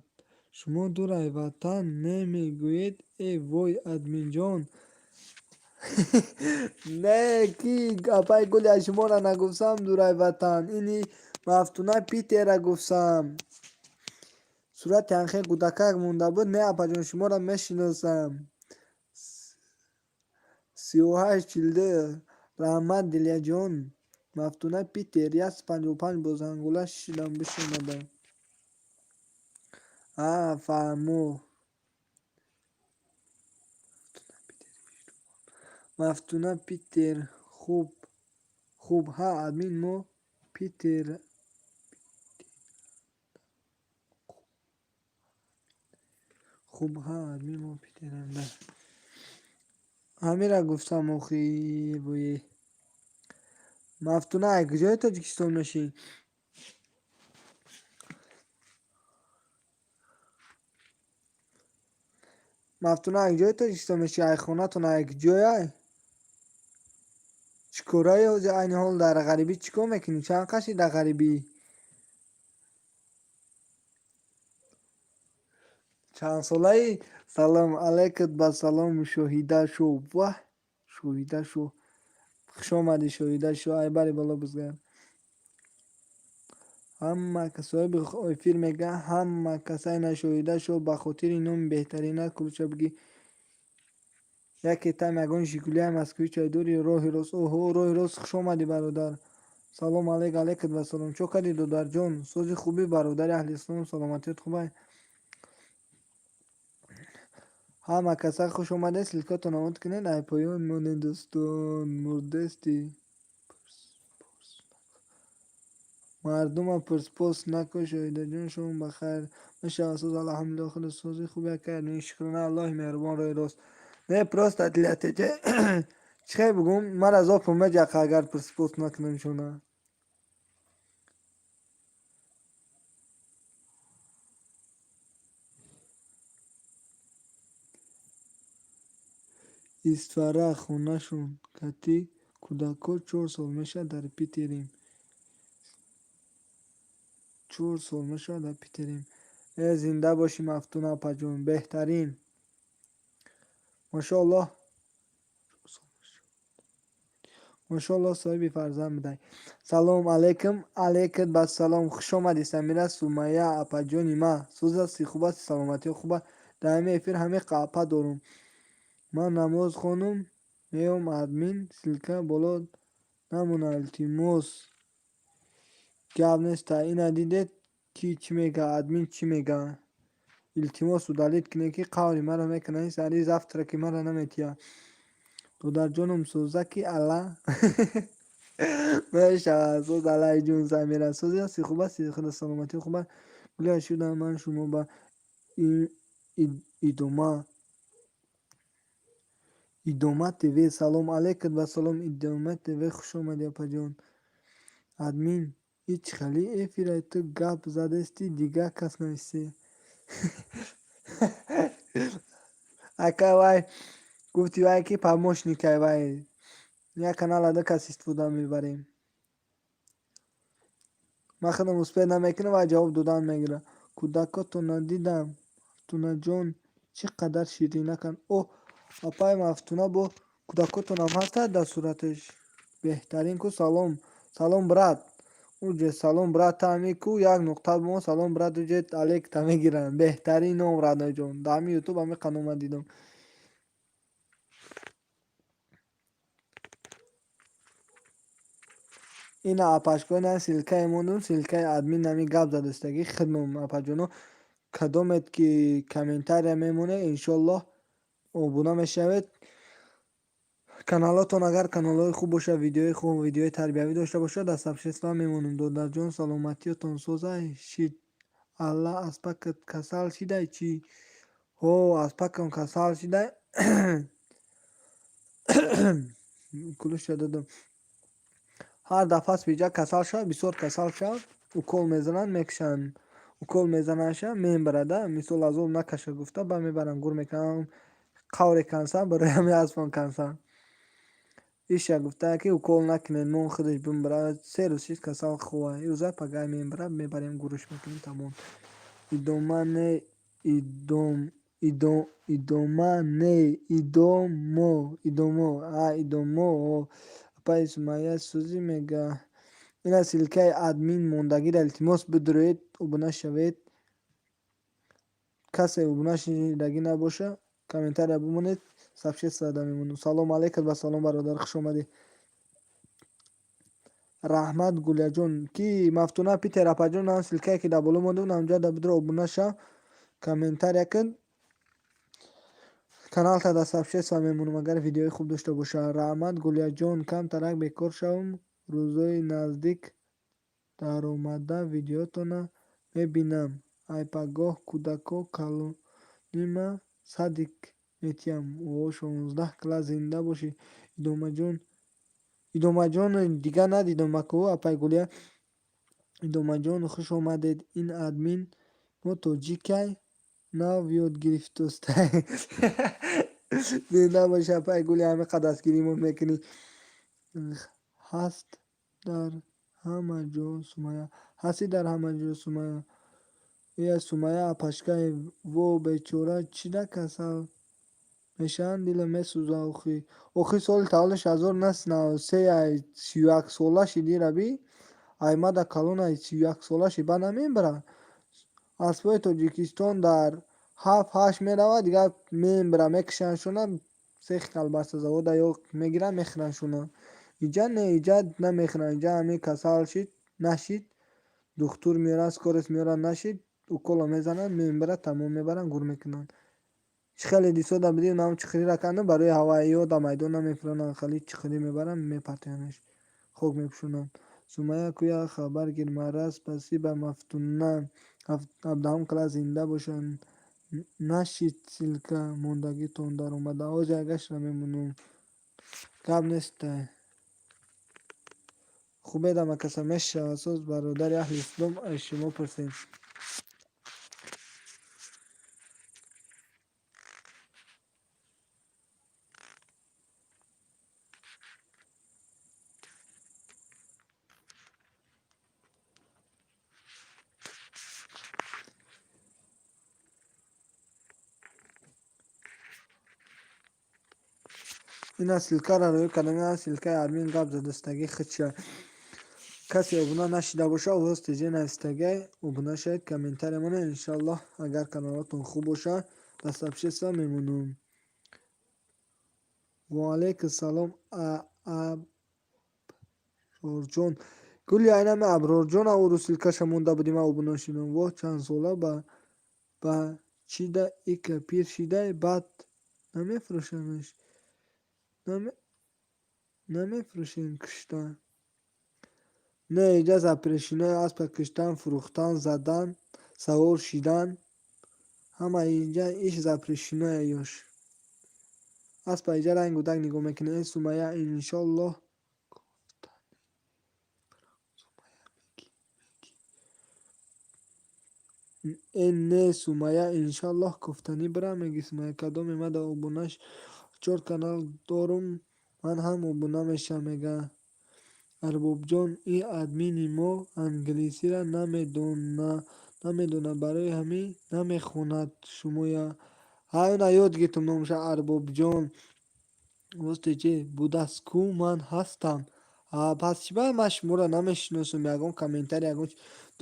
Шумо дурай ватан не мегӯед, э вой, админҷон. Не ки апаи Гуля, шуморо нагуфтам дурай ватан. Ини Мафтуна Питера гуфтам. Сурати анхе кӯдакак монда буд. Не, апаҷон, шуморо мешиносам. 38 42. Раҳмат, Дилияҷон. Мафтуна Питер 155 бо зангула шидам бишонадам. А, фаҳмо. Мафтуна Питер, хуб, хуб, ҳа, админ мо Питер. Хуб, ҳа, админ мо Питерам, да. Ҳамира гуфтам охи бӯи. Мафтуна, ай куҷои Тоҷикистон мешӣ? Мафтуна, ай куҷои Тоҷикистон мешӣ? Ай хонатон ай куҷояй? Чӣ кораи ҳозир айни ҳол дар ғарибӣ чӣ кор мекунӣ? Чанд қаши дар ғарибӣ? Чанд солаи? Салом алайкат, ба салом, Шоҳида шо. Ваҳ, Шоҳида шо. Хуш омадӣ, Шоҳида шо. Ай бари боло бизгар. Ҳама касои эфир мега, ҳама касай на Шоҳида шо ба хотири номи беҳтаринат кулча бигӣ. Яке там ягон Жигулиай Москвич чайдори роҳи рост. Оҳо, роҳи рост, хуш омадӣ, бародар. Салом алейк, алейкат ва салом. Чо кардӣ, додарҷон? Сози хубӣ, бародари аҳли ислом, саломатият хубай? Ҳама каса хуш омадед, ссылкатон омод кунед, ай поён монед, дӯстон, мурдести. Мардума пурспос накун, Шоҳидаҷон, шом ба хайр. Мешавад соз, алҳамдулиллоҳ, худ сози хуб якай. Шукрона Аллоҳи меҳрубон, роҳи рост. Не, просто для теҷа чӣ хел бугум, ман аз опум меҷақа, агар пурспос накунам шона. Истфара хонашон кати кӯдако 4 сол мешавад дар Питерим. 4 сол мешавад дар Питерим. Э, зинда бошӣ, Мафтуна апаҷон, беҳтарин. Мошоаллоҳ. Мошоаллоҳ, соҳиби фарзанд будай. Салом алейкум, алейкат ба салом. Хуш омадӣ, Самира Сумайя апаҷони ма. Соз ҳастӣ, хуб ҳастӣ, саломатиё хуб аст? Дар ҳамин эфир ҳамин апа дорум. Ман намоз хонум, меом, админ, ссылка боло намона, илтимос. Гап неста, ина дидед, ки чӣ мега, админ чӣ мега. Илтимос, удалить кунед, ки қаври маро мекунад, ин сари завтраки маро наметиҳад. Додарҷоном, созаки алла мешавад, соз аллаи ҷон, Самира. Сози ҳастӣ, хуб ҳастӣ, худо саломатӣ хуб аст? Гуля шудам ман шумо ба идома. Идома ТВ, салом алейкум ва салом, Идома ТВ, хуш омадӣ, апаҷон. Админ, ҳеҷ хели эфирай, ту гап задести, дигар кас нависе. Ака, вай гуфти, вай ки помощникай, вай як канала ду кас истифода мебарем. Ман худам успеть намекунам, вай ҷавоб додан мегирад. Кӯдакотонро дидам, Мафтунаҷон, чӣ қадар ширинаканд. Оҳ, апаи Мафтуна, бо кӯдакотонам ҳастад дар сураташ. Беҳтарин ку, салом. Салом, брат. Уҷе салом, брат, ҳами ку як нуқта бимон, салом, брат, уҷе алекта мегиранд. Беҳтарин ном, Раноҷон. Дар ҳамин ютуб ҳамин қанома дидам. Ина апашко, ина ссылкае мондум, ссылкаи админ ҳамин гап задастагӣ хидмам, апаҷоно. Кадомед ки комментария мемонед, иншоллоҳ обуна мешавед. Каналотон агар каналҳои хуб бошад, видеои хуб, видеои тарбиявӣ дошта бошад, дар сообщество мемонем. Додарҷон, саломатиётон созай шид. Алла, аспакат касал шидай чӣ? Ҳо, аспакам касал шидай. Кулуша додам. Ҳар дафъа аспиҷа касал шавад, бисёр касал шавад, укол мезананд, мекушанд. Укол мезанандша, мебарада, мисол азоб накаша гуфта, ба мебаранд, гур мекунанд, қавре кансан, барои ҳамин аспон кансан. Иша гуфта ки укол накунед, мон худаш бимбарад, 3 рӯз шид касал хува. Ирӯза пагай мебарад, мебарем, гурӯш мекунем, тамом. Идома не, идом, идом, идома не, идомо, идомо, а идомо. Апаи Сумайя сӯзӣ мега. Ина ссылкаи админ мондагиро илтимос бидуроед, обуна шавед. Касе обуна шидагӣ набоша, комментария бимонед, сообщество да мемонам. Салом алейкум ва салом, бародар, хуш омадӣ. Раҳмат, Гулияҷон. Ки Мафтуна Питер апаҷон, ам ссылкае ки дар боло монда, ҳамҷа да бидуро, обуна шав, комментария кун. Каналта дар сообщество мемонам, агар видеои хуб дошта боша. Раҳмат, Гулияҷон, камтарак бекор шавам, рӯзои наздик даромада видеотона мебинам. Ай пагоҳ кӯдако калонима садик. Метиҳам. О, 16 класс, зинда бошӣ, Идомаҷон. Идомаҷон дига надидам аку, апай Гулия. Идомаҷон, хуш омадед. Ин админ мо тоҷикай, нав ёд гирифтостай. Зинда бошӣ, апай Гулия, ҳамиқа дастгиримон мекунӣ. Ҳаст дар ҳама ҷо Сумая. Ҳастӣ дар ҳама ҷо, Сумая. Ия, Сумая апашкаи. Во, бечора, чида касал мешаванд, дилам месӯза охи. Охи, соли таваллудаш 1993 ай, 31 сола шиди раби. Аймада калон ай, 31 сола ши, ба намебара. Аспои Тоҷикистон дар 7-8 меравад, дигар мембара, мекушандшона, цехи колбасазавода ё мегиранд, мехӯрандшона. Иҷа не, иҷа намехӯранд, иҷа ҳамин касал шид, нашид, духтур меорад, скорый меорад, нашид, укола мезананд, мембара, тамом, мебаранд, гур мекунанд. Чӣ хеле дисода бидӣ, нам чиқириро кардам, барои ҳавайиҳо дар майдон намефуронанд, хеле чиқирӣ мебаранд, мепартоянаш, хок мепӯшонанд. Сумая куя хабар гир, мараз, спасибо, Мафтуна. 17-ум класс, зинда бошанд. Нашид, ссылка мондагитон даромада. Ҳозир ягашро мемонам. Гап нестай. Хубедам, акаса, мешавад соз, бародари аҳли ислом, аз шумо пурсем. Ина ссылкаро рӯй кардам, ина ссылкаи админ гап задастагӣ худша. Касе обуна нашида боша, овоз теҷе навистагай, обуна шавед, комментария монед, иншаллоҳ, агар каналотон хуб боша, дар сообщество мемонам. Ва алайкум салом, Аброрҷон. Гули, айнами Аброрҷон ауру ссылкаша монда будим, ман обуна шудам. Воҳ, чанд сола ба чида ика пир шидай, баъд намефурӯшамаш. Намефурӯшем кушта. Не, иҷа запрещено аспа куштан, фурӯхтан, задан, савор шидан. Ҳама инҷа иш запрещено ёш. Аспа иҷа рангу даг нигоҳ мекунем. Э, Сумая, иншоллоҳ. Э, не, Сумая, иншаллоҳ, кофтанӣ бирам, меги Сумая. Кадоме мада обунаш чор канал дорум, ман ҳам обуна мешавам, мега. Арбобҷон, ин админи мо англисиро намедона, барои ҳамин намехонад шумоя. Ҳай, она ёд гирифтум номаша Арбобҷон. Росте будаст ку, ман ҳастам. Пас чӣ ба ман шуморо намешиносам, ягон комментарий, ягон.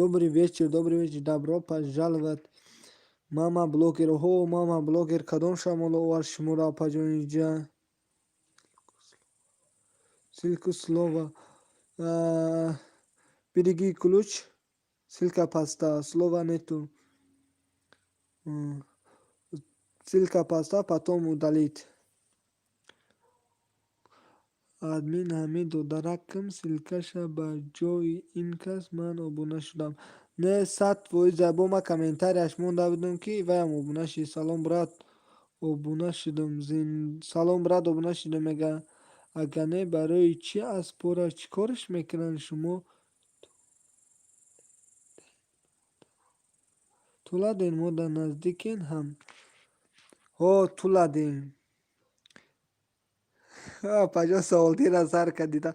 Добрый вечер, добрый вечер, добро пожаловать. Мама блогер, ҳо, мама блогер, кадом шамол овард шуморо, апаҷон, инҷа? Ссылку слова. Береги ключ, ссылка поста, слова нету. Ссылка поста, потом удалить. Админ ҳамин додаракам ссылкаша, ба ҷои ин кас ман обуна шудам. Не, 100%, бо ман комментарияш монда будам, ки ваям обуна шид. Салом, брат, обуна шудам. Салом, брат, обуна шудам, мега. Ага не, барои чӣ аспора чӣ кораш мекунанд шумо? Туладен, мо дар наздикен ҳам. Ҳо, туладем. Апаҷон, саволдира сар кардида.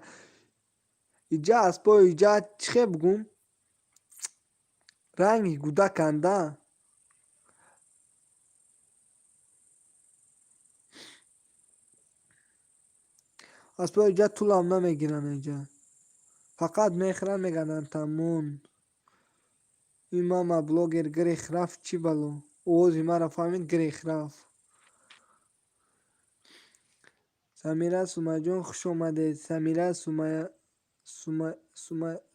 Иҷа аспои иҷа чӣ хел бугум? Ранги гудаканда. Аспои иҷа тулам намегиранд иҷа. Фақат мехӯранд, мегарданд, тамом. Ин мама блогер гирех рафт, чӣ бало? Овози маро фаҳмид, гирех рафт. Самира Сумайяҷон, хуш омадед. Самира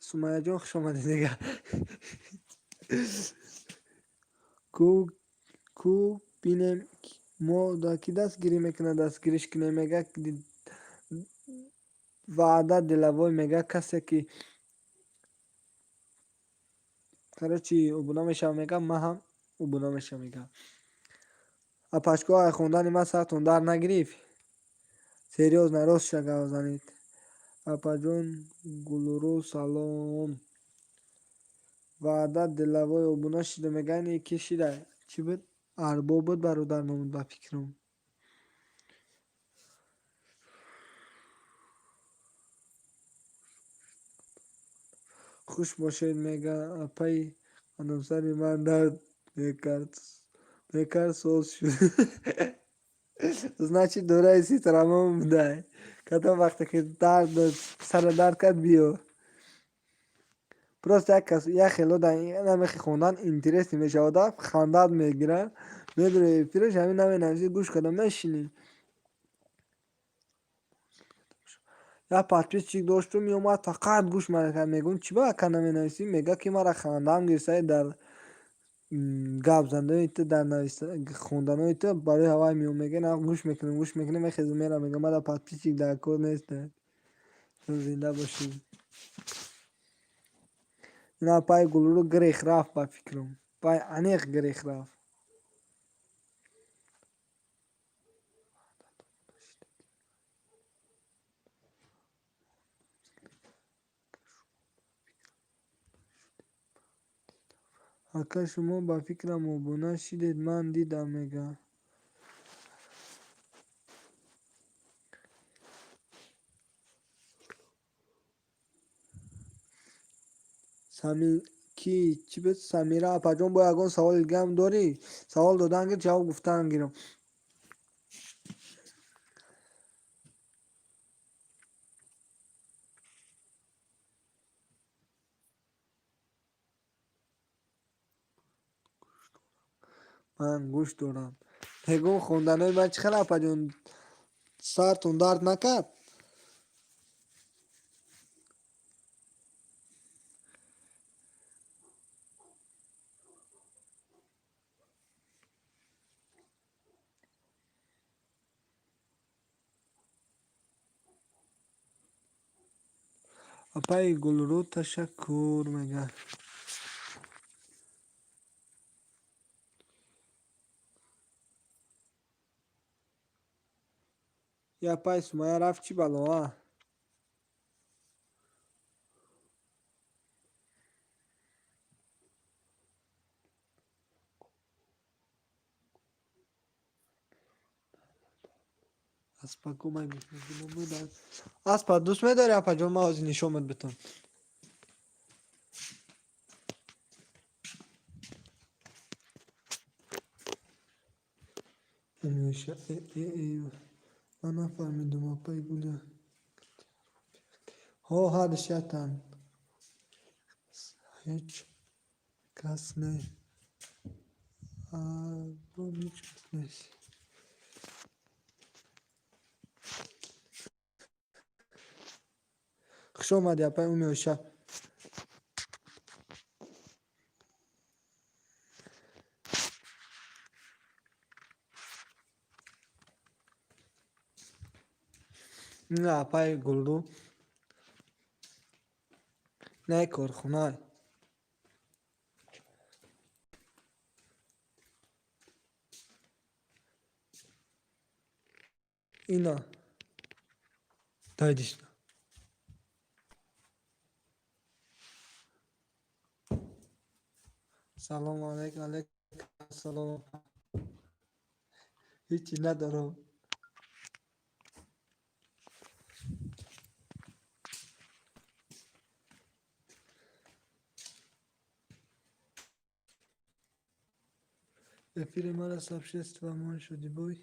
Сумайяҷон, хуш омадед, мега. Ку бинем, мо да кӣ дастгирӣ мекунад, дастгириш кунем, мега. Ваъда деловой, мега, касе ки, короче, обуна мешавам, мега, ман ҳам обуна мешавам, мега. Апашко, ай хондани ман сартон дард нагирифт? Серьёзно, ростша гап занед. Апаҷон Гулрӯ, салом. Ваҳдат Дилавой обуна шида, мегӯяд, ин ки шида? Чӣ буд? Арбоб буд, бародар номуд, ба фикрам. Хуш бошед, мега апаи қадамсари ман дард мекард, соз шуд. Значит, дораи ситрамон будай. Кадом вақте ки дард сара дард кард, биё. Просто як кас як хело намехи хондан интересный мешавад, хандат мегирад, медури эфираш ҳамин наменависӣ, гӯш карда мешинӣ. Як подписчик доштум, меомад, фақат гӯш мекард. Мегӯм, чӣ ба ака наменависӣ? Мега, ки мара хандаам гирифта дар гап заданои ту, дар хонданои ту, барои ҳавай меом. Мега, на, гӯш мекунем, гӯш мекунем, мехезем, мерам. Мега, мара подписчик дар кор нест. Зинда бошӣ. Ина апаи Гулрӯ гирех рафт, ба фикрам. Пай аниқ гирех рафт. Ака, шумо ба фикрам обуна шидед, ман дидам, мега. Ки чӣ буд? Самира апаҷон, бо ягон саволи дигаам дорӣ? Савол додан гир, ҷавоб гуфтан гирам. Ман гӯш дорам. Мегӯм, хонданои ман чӣ хел, апаҷон? Сартон дард накард? Апаи Гулрӯ, ташаккур, мега. Я апаи Сумайя рафт, чӣ бало, а? Аспаку ман аспа дӯст медорӣ, апаҷон? Ман ҳозир нишонат битам. Ман нафаҳмидум, апаи Гуля. Ҳо, ҳардуш яктан. Ҳеҷ кас не. Ҳеҷ кас нест. Хуш омадӣ, апаи Умиоша. Ина апаи Гулрӯ. Не, корхона. Ина. Дай сюда. Салому алайкум, алайкум ассалом. Ҳечи надорам. Эфири мара сообщество мон шуди бой.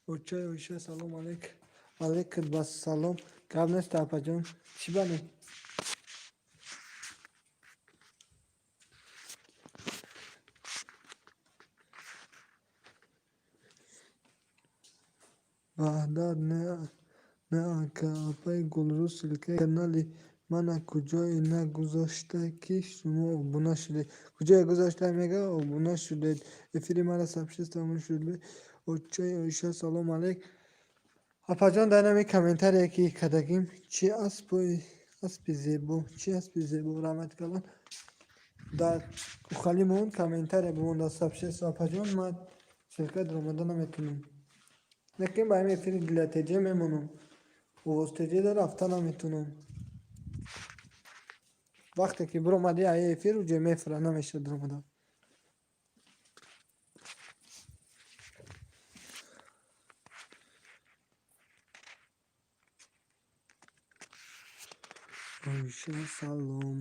Очай Оиша, салом алейк. Алейкум бассалом. Гап нест, апаҷон. Чӣ бане? Ваҳдат не, ака, апаи Гулрӯ, ссылкаи канали мана куҷое нагузошта, ки шумо обуна шудед. Куҷое гузошта, мега, обуна шудед. Эфири мара сообщество мон шуд. Очай Оиша, салом алейк. Апаҷон, дар нами комментарие ки кардагим, чи аспи зебо, чи аспи зебо, раҳмати калон. Дар ухалимон комментария бимон дар сообщество, апаҷон, ман Ссылка даромада наметонам. Лекин ба ҳамин эфири Дила ТҶ мемонам. Овоз ТҶ да рафта наметонам. Вақте ки биромадӣ ай эфир уҷо мефура намешавад даромада. Оиша салом.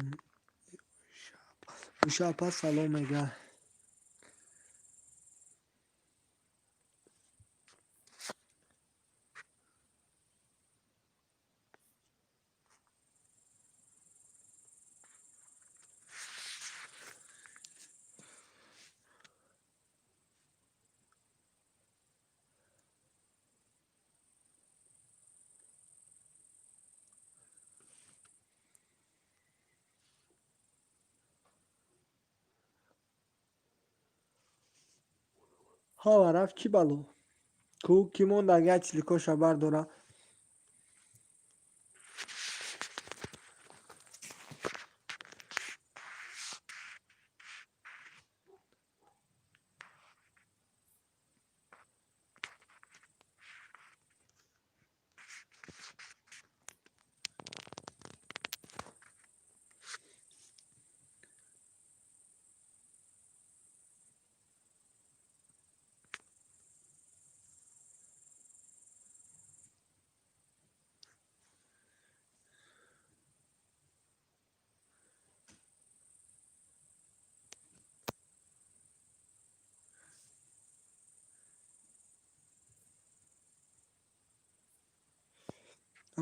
Оиша апа салом мега. Ҳава рафт чӣ бало? Ку кӣ монда як чиликоша бардора?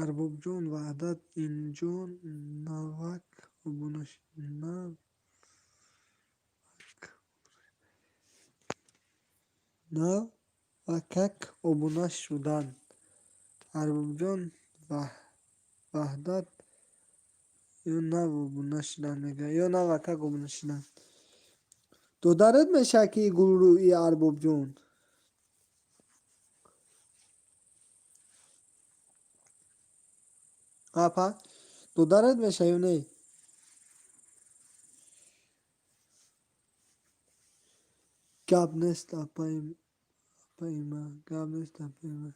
Арбобҷон Ваҳдат инҷо навак навакак обуна шудан. Арбобҷон Ваҳдат ё нав обуна шудан мега ё навакак обуна шудан. Додарат мешавад ки гулрӯи Арбобҷон? Апа додарат мешавад ё не? Гап нест апаима, гап нест апаима.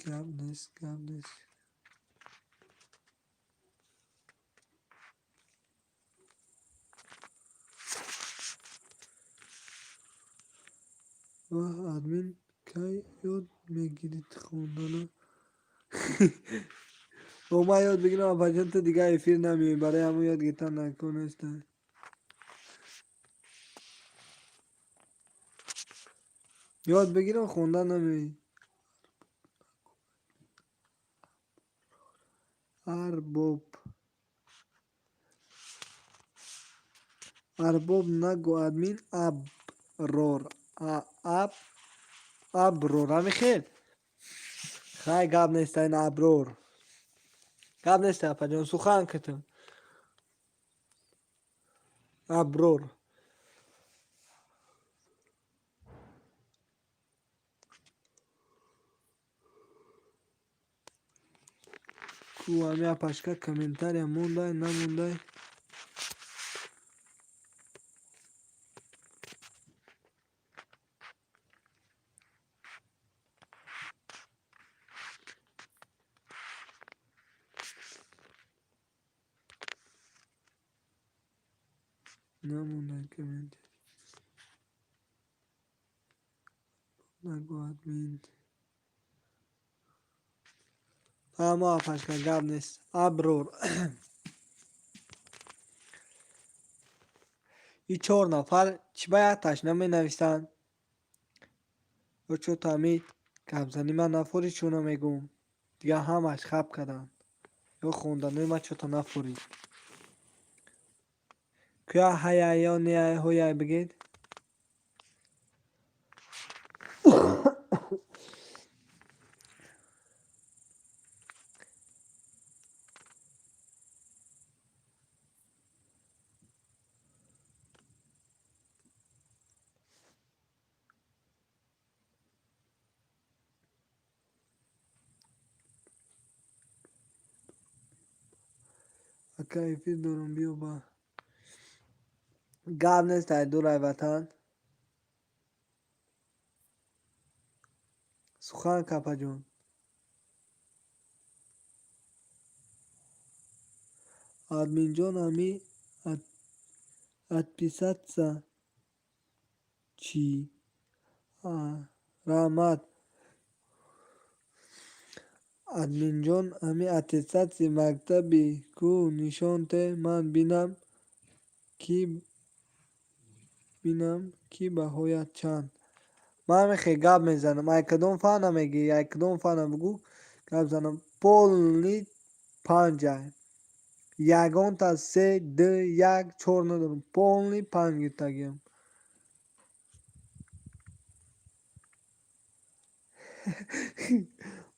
Гап нест, гап нест. Ваҳ админ кай ёд мегирид хондана? О ман ёд бигирам апаҷон ту дигар эфир намеоӣ барои ҳамон ёд гирифтан дар кор неста. Ёд бигирам хондан намеоӣ. Арбоб. Арбоб нагӯ админ аброр. Аброр ҳами хел? Хай гап неста ин аброр. Гап неста апаҷон сухан китм. Аброр. Ку ҳами апашка комментария мондай намондай? Намондай комментария. Нагӯ админ. Ҳама апашка гап нест. Аброр. И чор нафар чӣ ба якташ наменависанд? Ё чӯто ҳами гапзанӣ ман нафорид чӯ намегӯм. Дигар ҳамаш хаб карданд. Ё хонданои ман чӯто нафорид. Кӯя ҳаяй ё неяй ҳояй бигед? Ака, эфир дорам, биё ба. Гап нест, ай дурай ватан. Сухан, капаҷон. Админҷон, ами отписаться чӣ? Раҳмат. Админҷон, ами аттестатсияи мактаби ку нишон те, ман бинам, ки баҳоят чанд. Ман мехе гап мезанам. Ай кадом фанна мегӣ, ай кадом фанна бугӯ, гап занам. Полный панҷай. Ягонта се, ду, як, чор надорам. Полный панҷ гирифтагиам.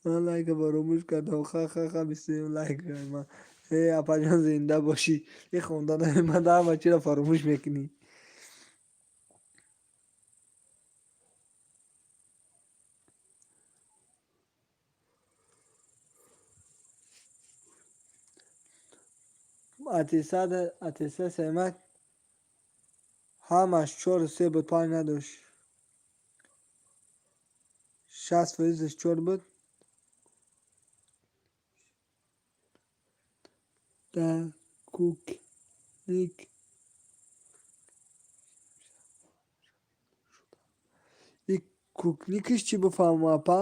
Ман лайка фаромӯш кардам. Ха-ха-ха, 27 лайк. Э, апаҷон, зинда бошӣ. И хонда намемада, ҳама чиро фаромӯш мекунӣ. Аттестатсияи ман ҳамаш чору се буд, панҷ надошт. 60 фоизаш чор буд. Дар кукник и кукникаш чӣ бифаҳмам, апа?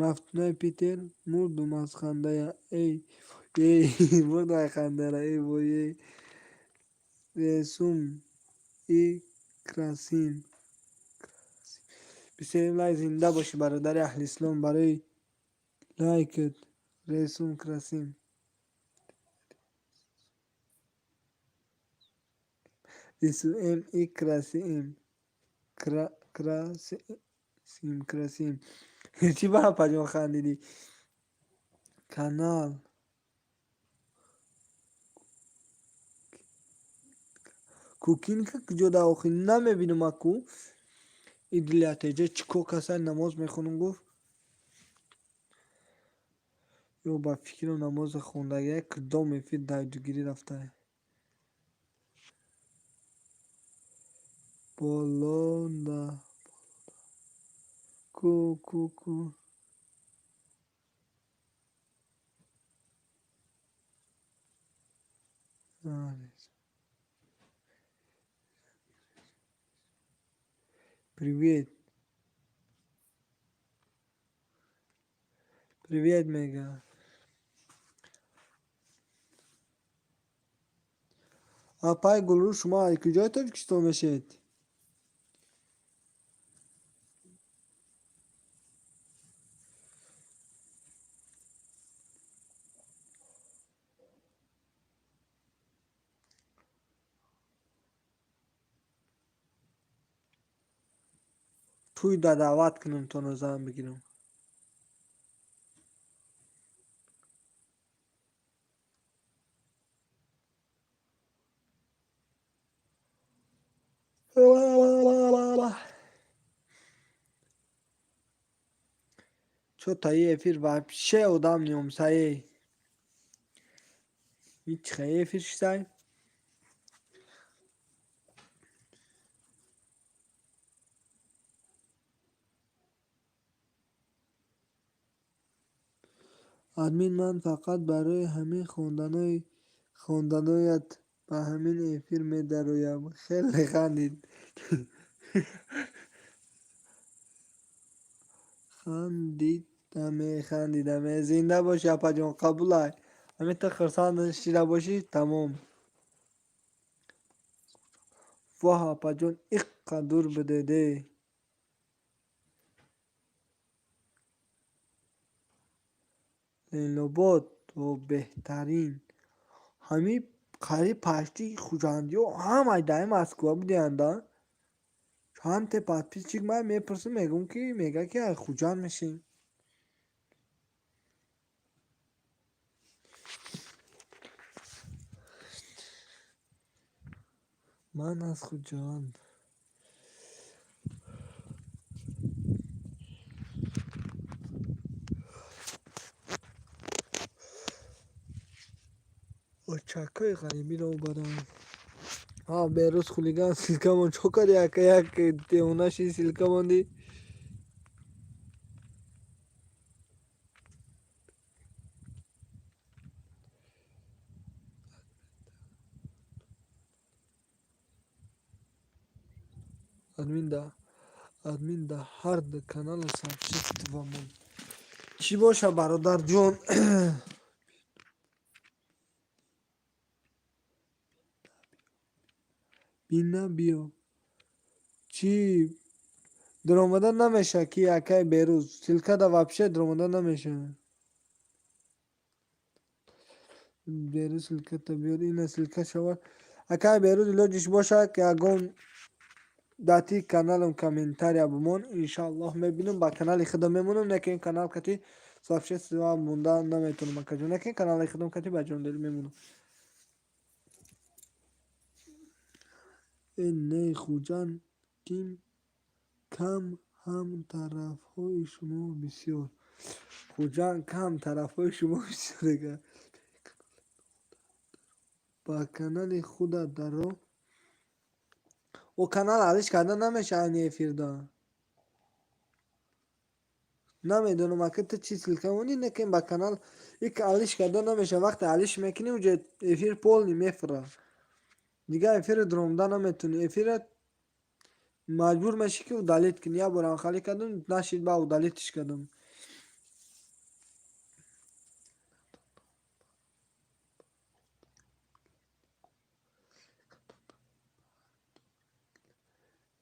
Мафтунаи Питер, мурдум аз хандая. Эй эй, мурдум аз хандара, эй вой, эй. Ресум и красим. 27 лайк, зинда бошӣ, бародари аҳли ислом, барои лайкат. Ресум красим. Ресум и красим. Красим, красим. Чӣ ба апаҷон хандидӣ? Канал. Кукинка куҷо да охи? Намебинам аку. Идилятеҷа чӣ кор касай, намоз мехонам гуфт. Ё ба фикрам намоза хондагия, кудом эфир дайдугирӣ рафтае. Болонда. Ку ку ку. Привет. Привет, мега. Апай Гулрӯ, шумо аз куҷои Тоҷикистон мешавед? Тӯй да даъват кунам, то зан бигирам. Чо таи эфир вообще одам неомсае. Ҳеҷ хе эфир шисай? Админ, ман фақат барои ҳамин хонданоят ба ҳамин эфир медароям. Хеле хандид. Хандидаме, хандидаме. Зинда бошӣ, апаҷон, қабулай. Ҳамин ту хурсанд шида бошӣ, тамом. Воҳ, апаҷон, иққа дур будеде. Ленинобод беҳтарин. Ҳамин қариб пашти хуҷандиҳо ҳамаи даи Москва будеанда. Чандте подписчик ман мепурсам, мегӯм ки мега ки ай Хуҷанд мешем. Ман аз Хуҷанд. Очакҳои ғарибиро барам. Ҳа, Берӯз хулиган ссылка мон чо карди, ака? Як девона ши, ссылка мондӣ. Админ да ҳар ду каналу сообщество мон чӣ боша, бародарҷон? Бина, биё, чӣ даромада намеша ки, акай Берӯз? Ссылка да вообще даромада намеша. Берӯз, ссылка та биёр. Ина ссылка шава, акай Берӯз. Илоҷиш боша, ки ягон дати каналам комментария бимон, иншааллоҳ мебинам, ба канали худам мемонам. Не ки ин канал кати сообщество монда наметавонам, акаҷон. Не ки канали худам кати ба ҷондорӣ мемонам. Э не, Хуҷанд ким кам ҳам, тарафҳои шумо бисёр. Хуҷанд кам, тарафҳои шумо бисёр. Ба канали худат даро. О, канал алиш карда намеша айни эфирда. Намедонам, ака, ту чӣ ссылка монӣ, лекин ба канал ик алиш карда намеша. Вақте алиш мекунӣ, уҷа эфир полный мефура, дигар эфири дуромда наметавонӣ. Эфира маҷбур мешӣ, ки удалить кунӣ. Як борам халӣ кардам, нашид, ба удалить ш кардам.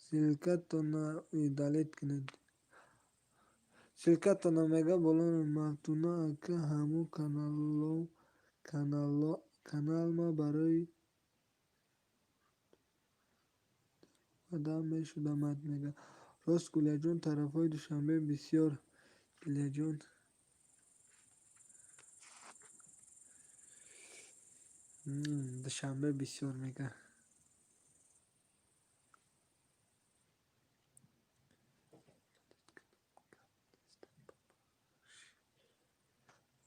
Ссылка тона удалить кунед, ссылка тона мега боло. Мафтуна ака, ҳамун каналма барои даромада мешудамад, мега. Рост, Гулияҷон, тарафҳои Душанбе бисёр. Дилияҷон, Душанбе бисёр, мега.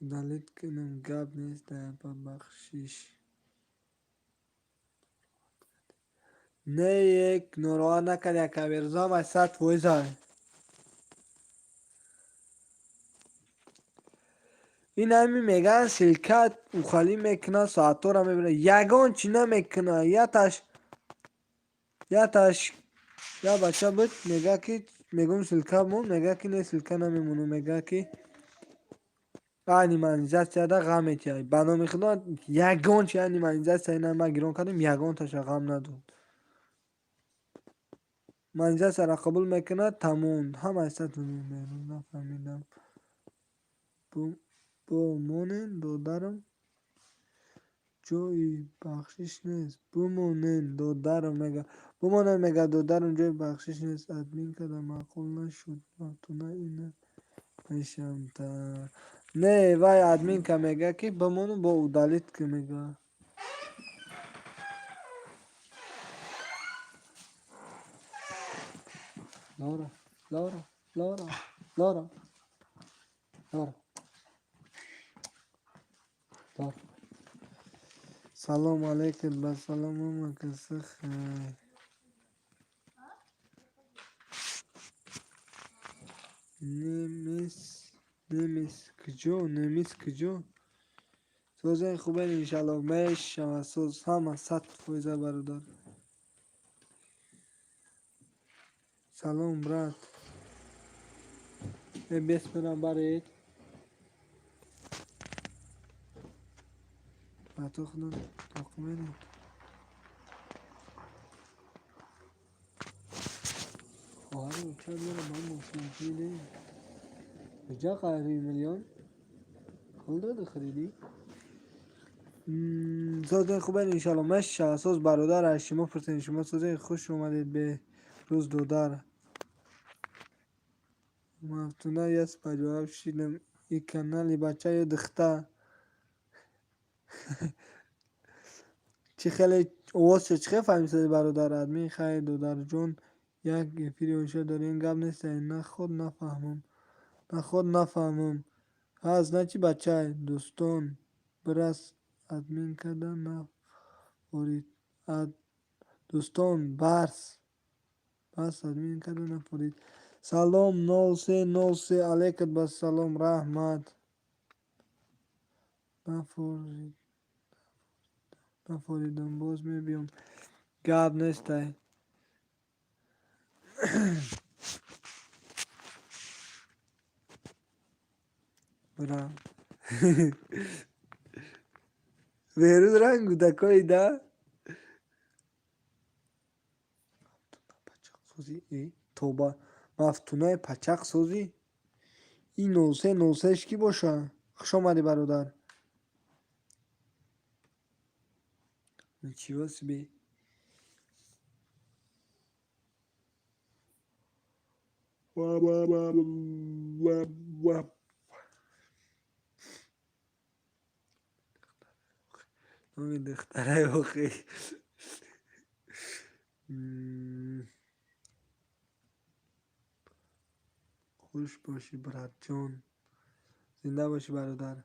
Удалить кунам, гап нест, ба бахшиш. Не, ек нороҳат накард, ака Берӯзам, ай 100%. Ин ҳами мегӯянд, ссылка ухалӣ мекунад, соатҳоро мебинад, ягон чӣ намекунад. Яташ як бача буд, мега ки мегӯм, ссылка мон, мега ки не, ссылка намемонам, мега ки айни монетизатсияда ғам метиҳад. Ба номи худо, ягон чи айни монетизатсия ина ман гирон кардам, ягонташа ғам надод. Монетизатсияро қабул мекунад, тамом, ҳамаи сад. Нафаҳмидам, бомонен, додарам, ҷои бахшиш нест. Бимонен, додарам, мега, бимонен, мега, додарам, ҷои бахшиш нест. Админ када маъқул нашуд, Мафтуна, ина мешавам. Не, вай админка мега, ки бимону бо удалить ки, мега. Лора, Лора, Лора, Лора, Лора, Лора. Салом алейкум, ба салом, акасы, хайр. Немис, немис куҷо, немис куҷо? Созаи хубен, иншаллоҳ мешавад соз, ҳама 100%, бародар. Салом, брат. Э, бес мерам баред. Ба ту худо тоқ меред. Хоҳари оча мера ба мошинакӣ. Куҷа қари миллион? Пул доди, харидӣ? Созаи хубен, иншаллоҳ мешавад соз, бародар. Аз шумо пурсем, шумо созаи? Хуш омадед, Беҳрӯз додар. Мафтуна, яс паҷоҳафт шидам. И канали бача ё духта? Чӣ хеле овозша чӣ хел фаҳмисади, бародар? Админ, хайр, додарҷон, як эфири оиша дорем, гап нест. Наход нафаҳмам, наход нафаҳмам. Ҳа, значит, бачай. Дӯстон, бирас. Админ карда нафорид. Дӯстон, Барс. Барс админ карда нафорид. Салом 0303, алейкум ассалом, раҳмат. Нафорид. Нафоридам, боз мебиём. Гап нестай. Бра. Беҳрӯз ранг кӯдакои да? Пачақсозӣ тоба. Мафтунаи пачақсозӣ? Ин 0303 кӣ боша? Хуш омадӣ, бародар. Ничего себе. Номи духтарай охи. Хуш бошӣ, братҷон. Зинда бошӣ, бародар.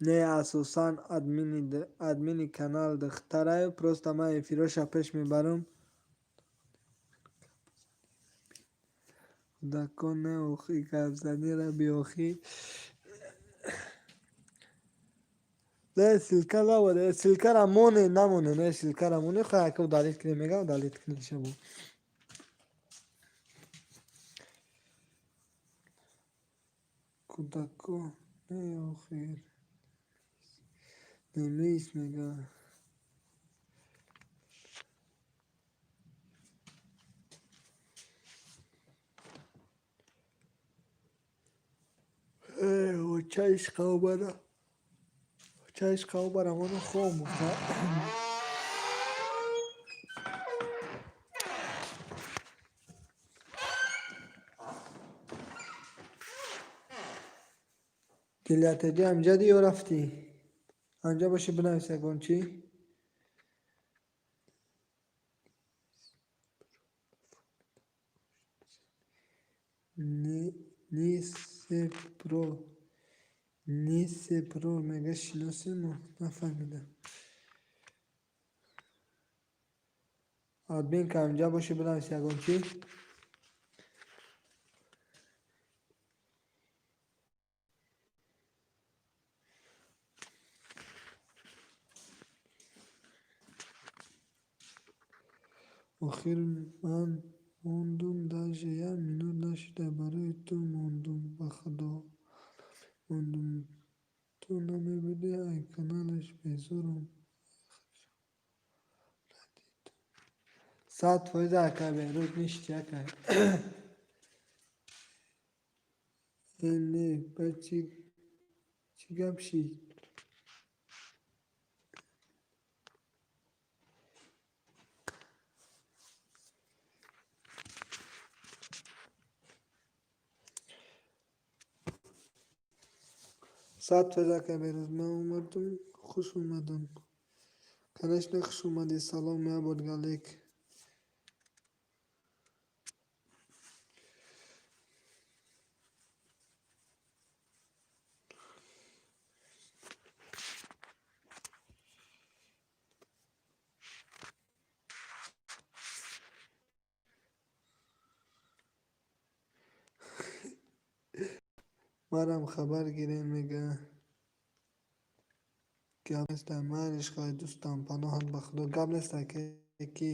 Не, асосан админи канал духтараю, просто ман эфироша пеш мебарам. Кӯдакон не охи, гапзанира биохӣ. Не, ссылка набода. Ссылкара моне, намоне, не, ссылкара моне, хай ака удалить кунем, мега удалить кунем шабо. Кӯдако не охир. Немис мега. Оча ишқа омада. Оча ишқа омада, хом гуфта. Дилятаҷи амҷади ё рафтӣ? Анҷа бошӣ, бинавис ягон чӣ. Нисепро. Нисепро мега, шиносему? Нафаҳмидам. Админ ка анҷа бошӣ, бинавис ягон чӣ. Охир ман мондум, даже як минут нашуда, барои ту мондум, ба худо мондум. Ту намебудӣ, ай каналаш безорум. 100% ака Беҳрӯз, ништи ака. Э не, ба чӣ гап шид? 100% ака Беҳрӯз, ман омадум, хуш омадам. Конечно, хуш омадӣ. Салом як бор алейк. Марам хабар гирем, мега. Гап нестай, майлиш, хай, дӯстам, паноҳат ба худо. Гап нестай, ки.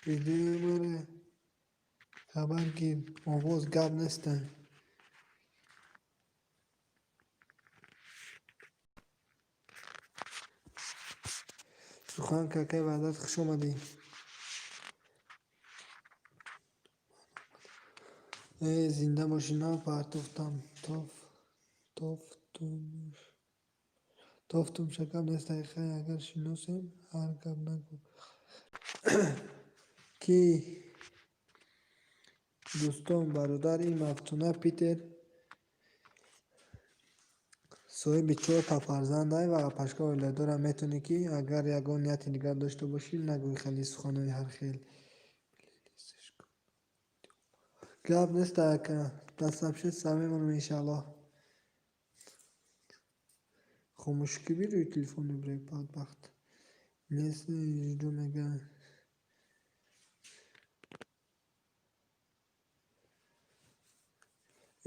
Видеои маро хабар гир, овоз, гап нестай. Сухан какай Ваҳдат, хуш омадӣ. Э, зинда бошӣ, нав партофтам. Тофтумша, гап нестай, хай, агар шиносем, ҳар гап нагӯ. Ки дӯстон, бародар, ин Мафтуна Питер Соҳиби чорта фарзандай ва апашка оиладорам. Метавонӣ ки агар ягон нияти дигар дошта бошӣ, нагӯй хеле суханҳои ҳар хел. Гап нест ака, дар сообщество мемонам иншааллоҳ. Хомӯшӣ ки бирӯи телефон мебурӣ, бадбахт. Нест жду мега.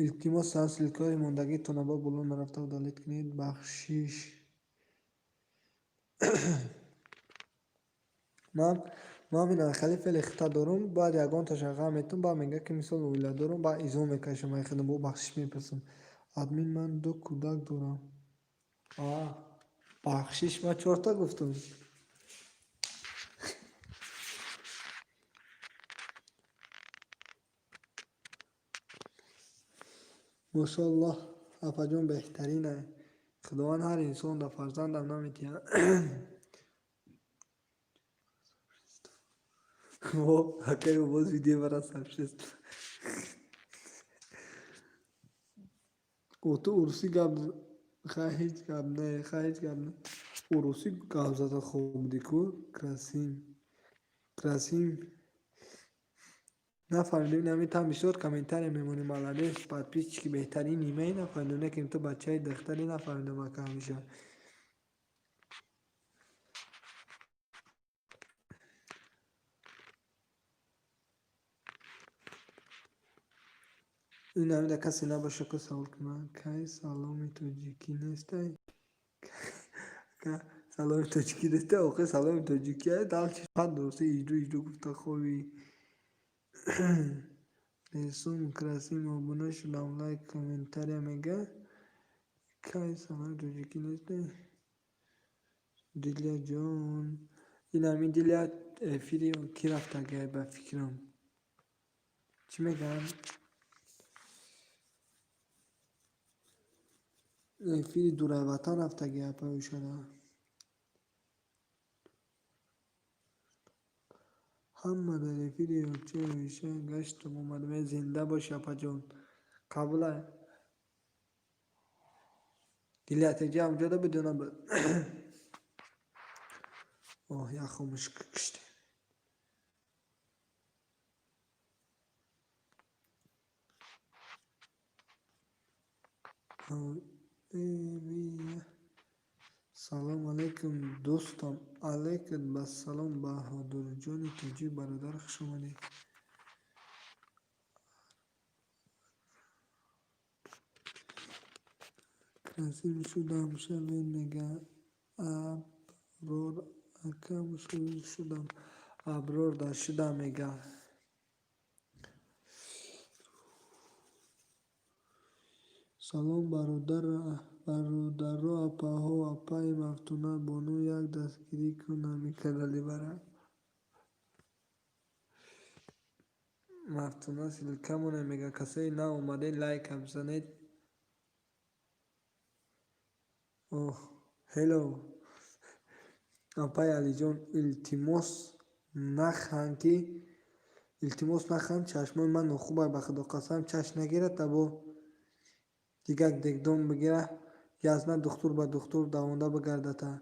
Илтимос, сан ссылкаҳои мондагитонро ба боло нарафта удалить кунед. Бахшиш. Ман ина хеле феъли хита дорум, баъд ягонташа ғам метум, баъд мега ки мисол оила дорум, баъд изо мекашам, ай худам бо бахшиш мепурсам. Админ, ман ду кӯдак дорам. А, бахшиш, ман чорта гуфтам. Мошоаллоҳ, апаҷон беҳтаринай. Худованд ҳар инсон да фарзандам наметиҳад. О, акай боз видео бара сообщество. О, ту урусӣ гап, хай ҳеҷ гап не, хай ҳеҷ гап не. Урусӣ гап зада хуб будӣ ку? Красим. Красим. Нафаҳмидем, ин там бисёр комментария мемонӣ, молодец, подписчики беҳтарини ме, нафаҳмидем, не ки ту бачаи духтари, нафаҳмидам ака ҳамеша. Ин ҳамида касе набоша ку савол кунад. Кай саломи тоҷикӣ нестай? Саломи тоҷикӣ нестай? Охи саломи тоҷикӣ ай дал чи фақат дурусти иҷду иҷду гуфта хови. Ресум красим обуна шудам, лайк, комментария мега. Кай саломи тоҷикӣ нестай? Дилия ҷон. Ин ҳамин Дилия эфири кӣ рафтагай ба фикрам? Чӣ мегӯянд? Эфири Дурайватан рафтагай апай ӯшада. Ҳама дар эфири ёбчаи Оиша гаштум омадам. Э, зинда бошӣ, апаҷон. Қабулай. Дилия теҷа ҳамҷода буд ё набуд? Оҳ, як хомӯш куштем. Салом алейкум, дӯстам. Алейкум бассалом, Баҳодурҷони тоҷик бародар, хуш омадед. Красим шудам шавед мега. Аброр ака шудам. Аброр да шудам мега. Салом бародаро, апаҳо, апаи Мафтуна бону, як дастгирӣ кун ҳамин канали мара. Мафтуна ссылка монед мега. Касое нав омадед, лайка бизанед. Оҳ, ҳелло. Апаи Алиҷон, илтимос наханд ки илтимос наханд, чашмои ман нохубай, ба худо қасам, чашм нагирад, та бо дигар дегдон бигира, язна духтур ба духтур давонда бигардата.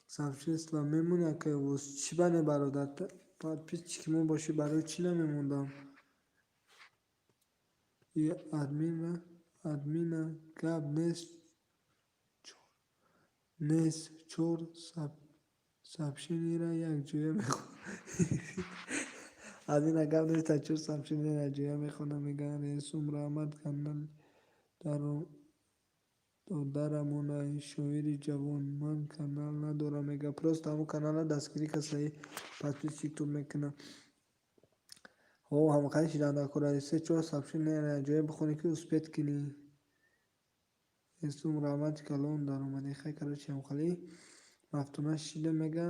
Сообщество мемонӣ акай овоз? Чӣ бане бародар? Подписчики мо бошӣ, барои чӣ намемондам? И админа, админа гап нест, нест, чор сообщениеро якҷоя мехонам. Админа гап нест, чор сообщениеро якҷоя мехонам мега. Ресум раҳмат, канал додарамонай, шоири ҷавон. Ман канал надорам мега. Просто ҳамун каналро дастгирӣ касаи подписчиктон мекунам. Ҳо, ҳамқади шидан дар кора се чор сообщениеро якҷоя бихонӣ ки успеть кунӣ. Ресум раҳмати калон даромадӣ. Хай, короче, ҳамқали Мафтуна шида мега.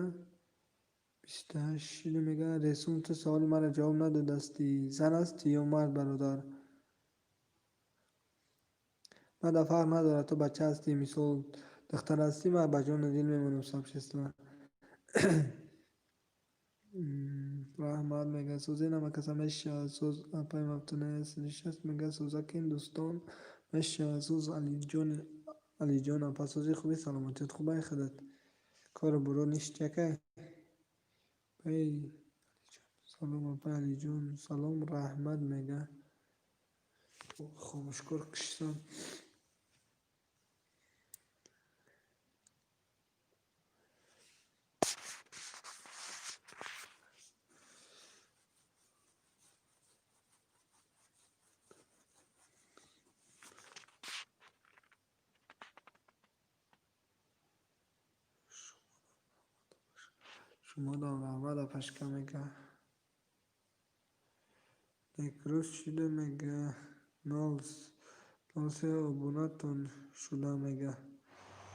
28 шида мега. Ресум, ту саволи маро ҷавоб надодастӣ. Зан ҳастӣ ё мард, бародар? Ман да фарқ надорад, ту бача ҳастӣ, мисол духтар ҳастӣ, ман ба ҷону дил мемонам сообщество. Раҳмат мега. Сӯзе намакаса мешавад соз апаи Мафтуна нишаст мега. Сӯзакин дӯстон мешавад соз Алиҷони. Алиҷон, апасози хуби, саломатият хубай, худат кору буро ништякай. Пай салом апай Алиҷон, салом, раҳмат мега. Хомӯшкор киштам. Шумодам раҳмат, апашка мега. Некрӯз шуда мега. 03 обунатон шуда мега.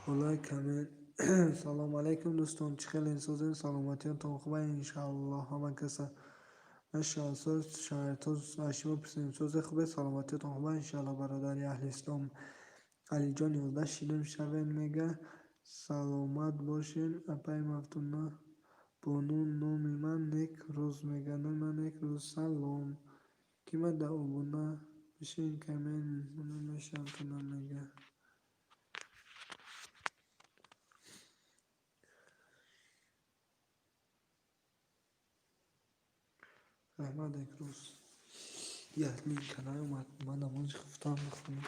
Болои коммент. Салом алейкум дӯстон, чӣ хеле созем, саломатиятон хуба иншааллоҳ ҳама каса. Машааллоҳ, шаҳртоз аз шумо пурсидем, созе хубе, саломатиятон хуба иншааллоҳ бародари аҳли ислом. Алиҷон 11 шидем шавен мега. Саломат бошен апай Мафтуна. Бону номи ман нек рӯз мега. Номи ман нек рӯз. Салом. Кима да обуна бишин коммент мешавам мега. Раҳмат Некрӯз. Як линка наёмад. Ман намози хуфтан бихонам.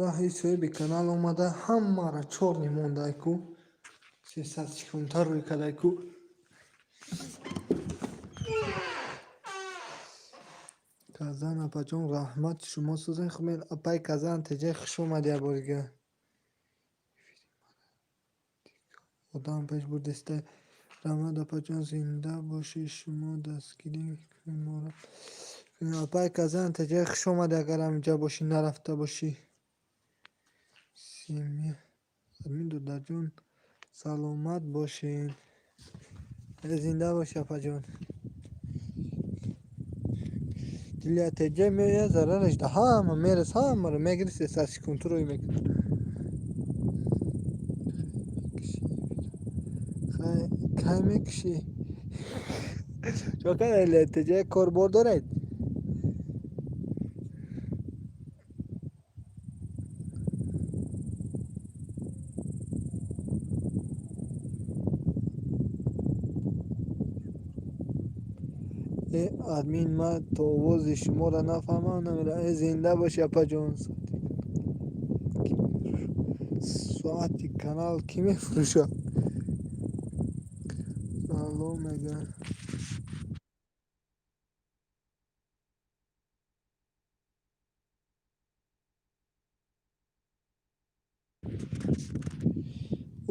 Ваҳи соҳиби канал омада, ҳамаро чорни мондай ку. 300 секундта рӯй кадай ку. Казан апаҷон, раҳмат, шумо сӯзен хубед. Апай Казан теҷа, хуш омадӣ як бори дигар. Одам пеш бурдеста. Раҳмат, апаҷон, зинда бошед, шумо дастгирӣ мекунед моро. Апай Казан теҷа, хуш омадӣ, агар ҳаминҷа бошӣ, нарафта бошӣ. Семья. Админ додарҷон, саломат бошед. Зинда бошӣ, апаҷон. Дилия теҷа меояд, зарараш да ҳама мерас, ҳамаро мегири, 300 секунд рӯй мекунад. Кай мекушӣ? Чо кай Дилия теҷа корбор доред? Э админ, ман то овози шуморо нафаҳмам намедонам. Э зинда бошӣ, апаҷон. Соати канал кӣ мефурӯшад? Салом мегӯям.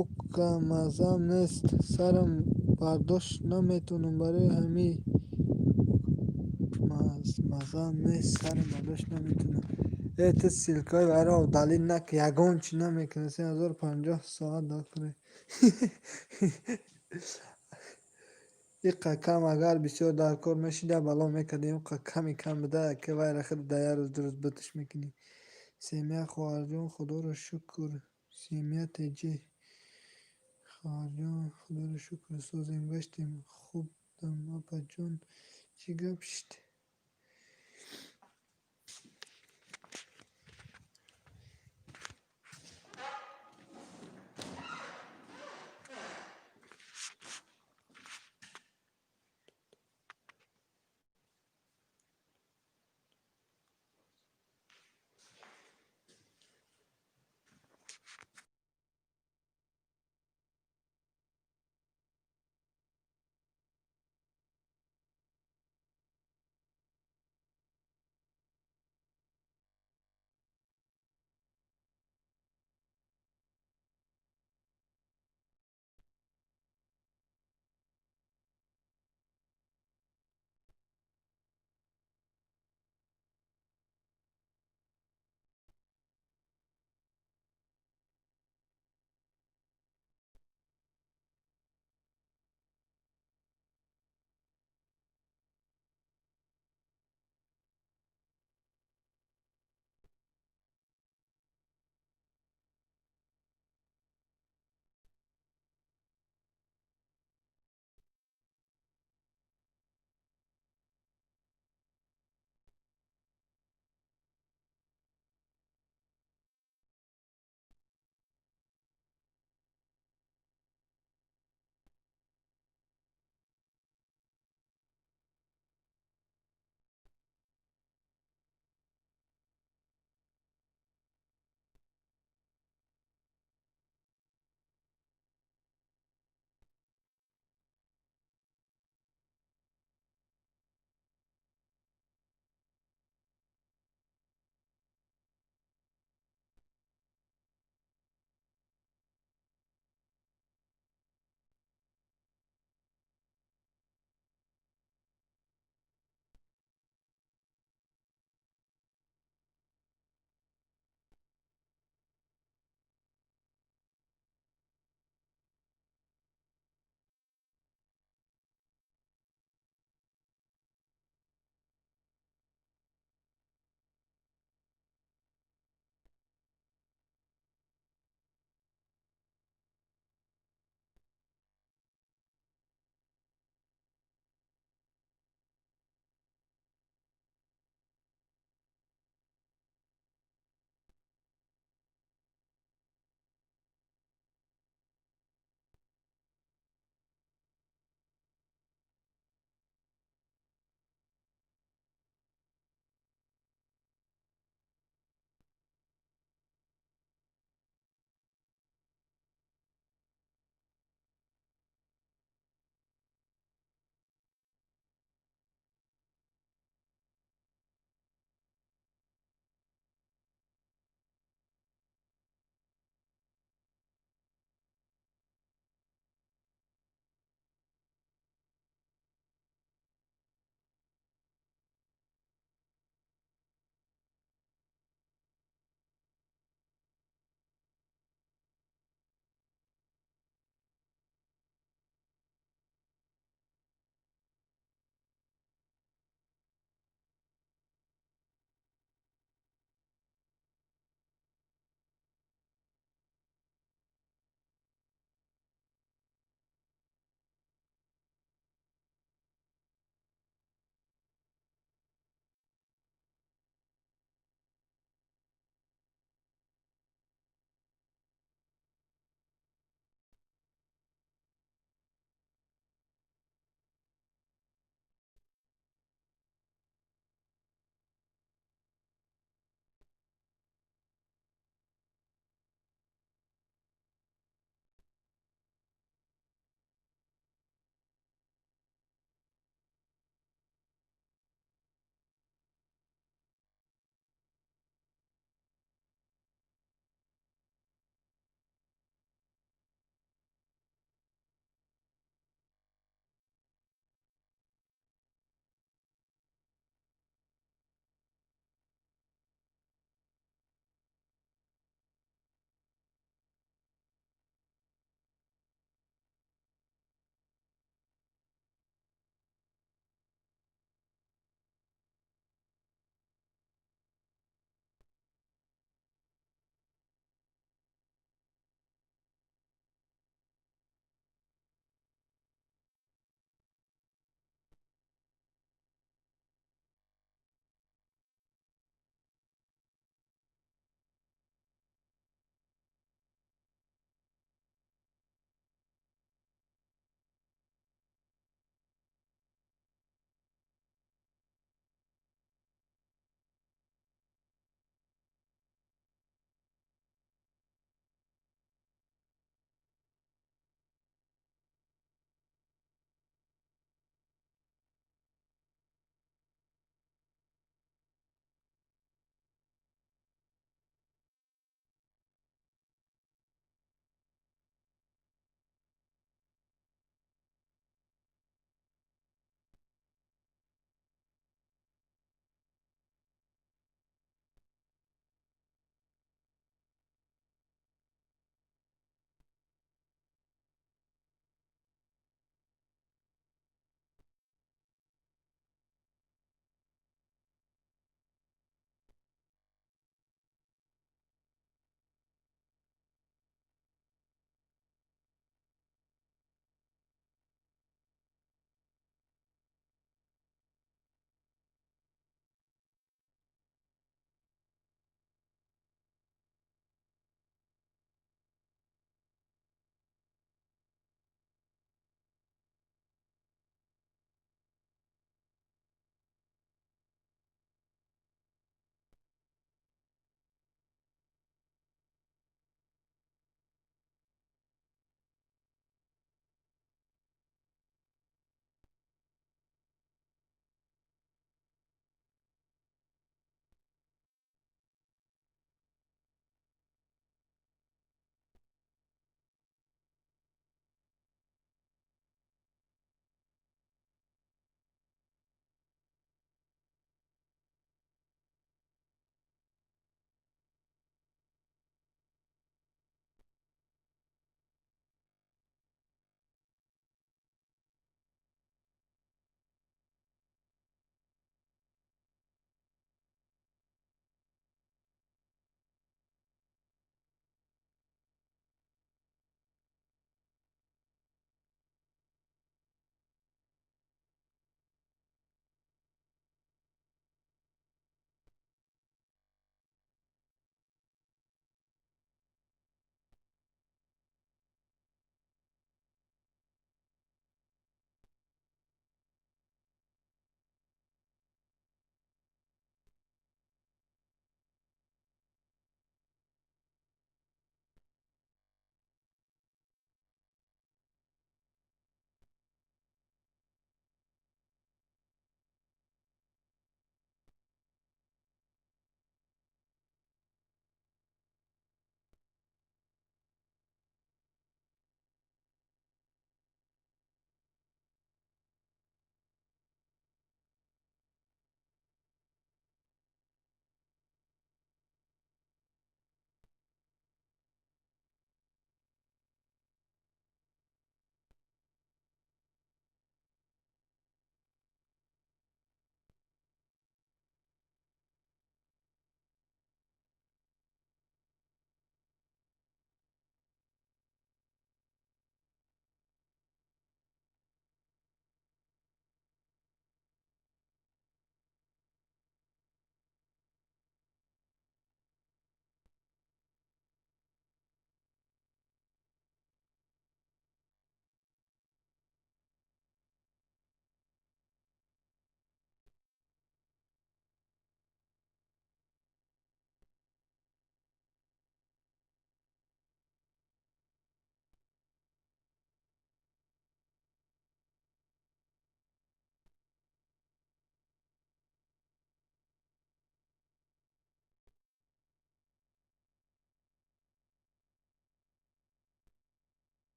Ука маззам нест, сарам бардошт наметавонам, барои ҳамин маззам нест, сарам бардошт наметавонам. Э ту ссылкаҳои вайро далил накун, ягон чӣ намекунӣ. 3050 соат дохӯрӣ. Иқа кам агар бисёр дар кор мешида, бало мекардем. Иқа ками кам буда, ки вайра худ дар як рӯз ду рӯз бутиш мекунӣ. Семья хоҳарҷон, худоро шукр. Семья теҷи. Хоҳарҷон, худоро шукр, созем, гаштем. Хубдам, апаҷон, чӣ гап шуд?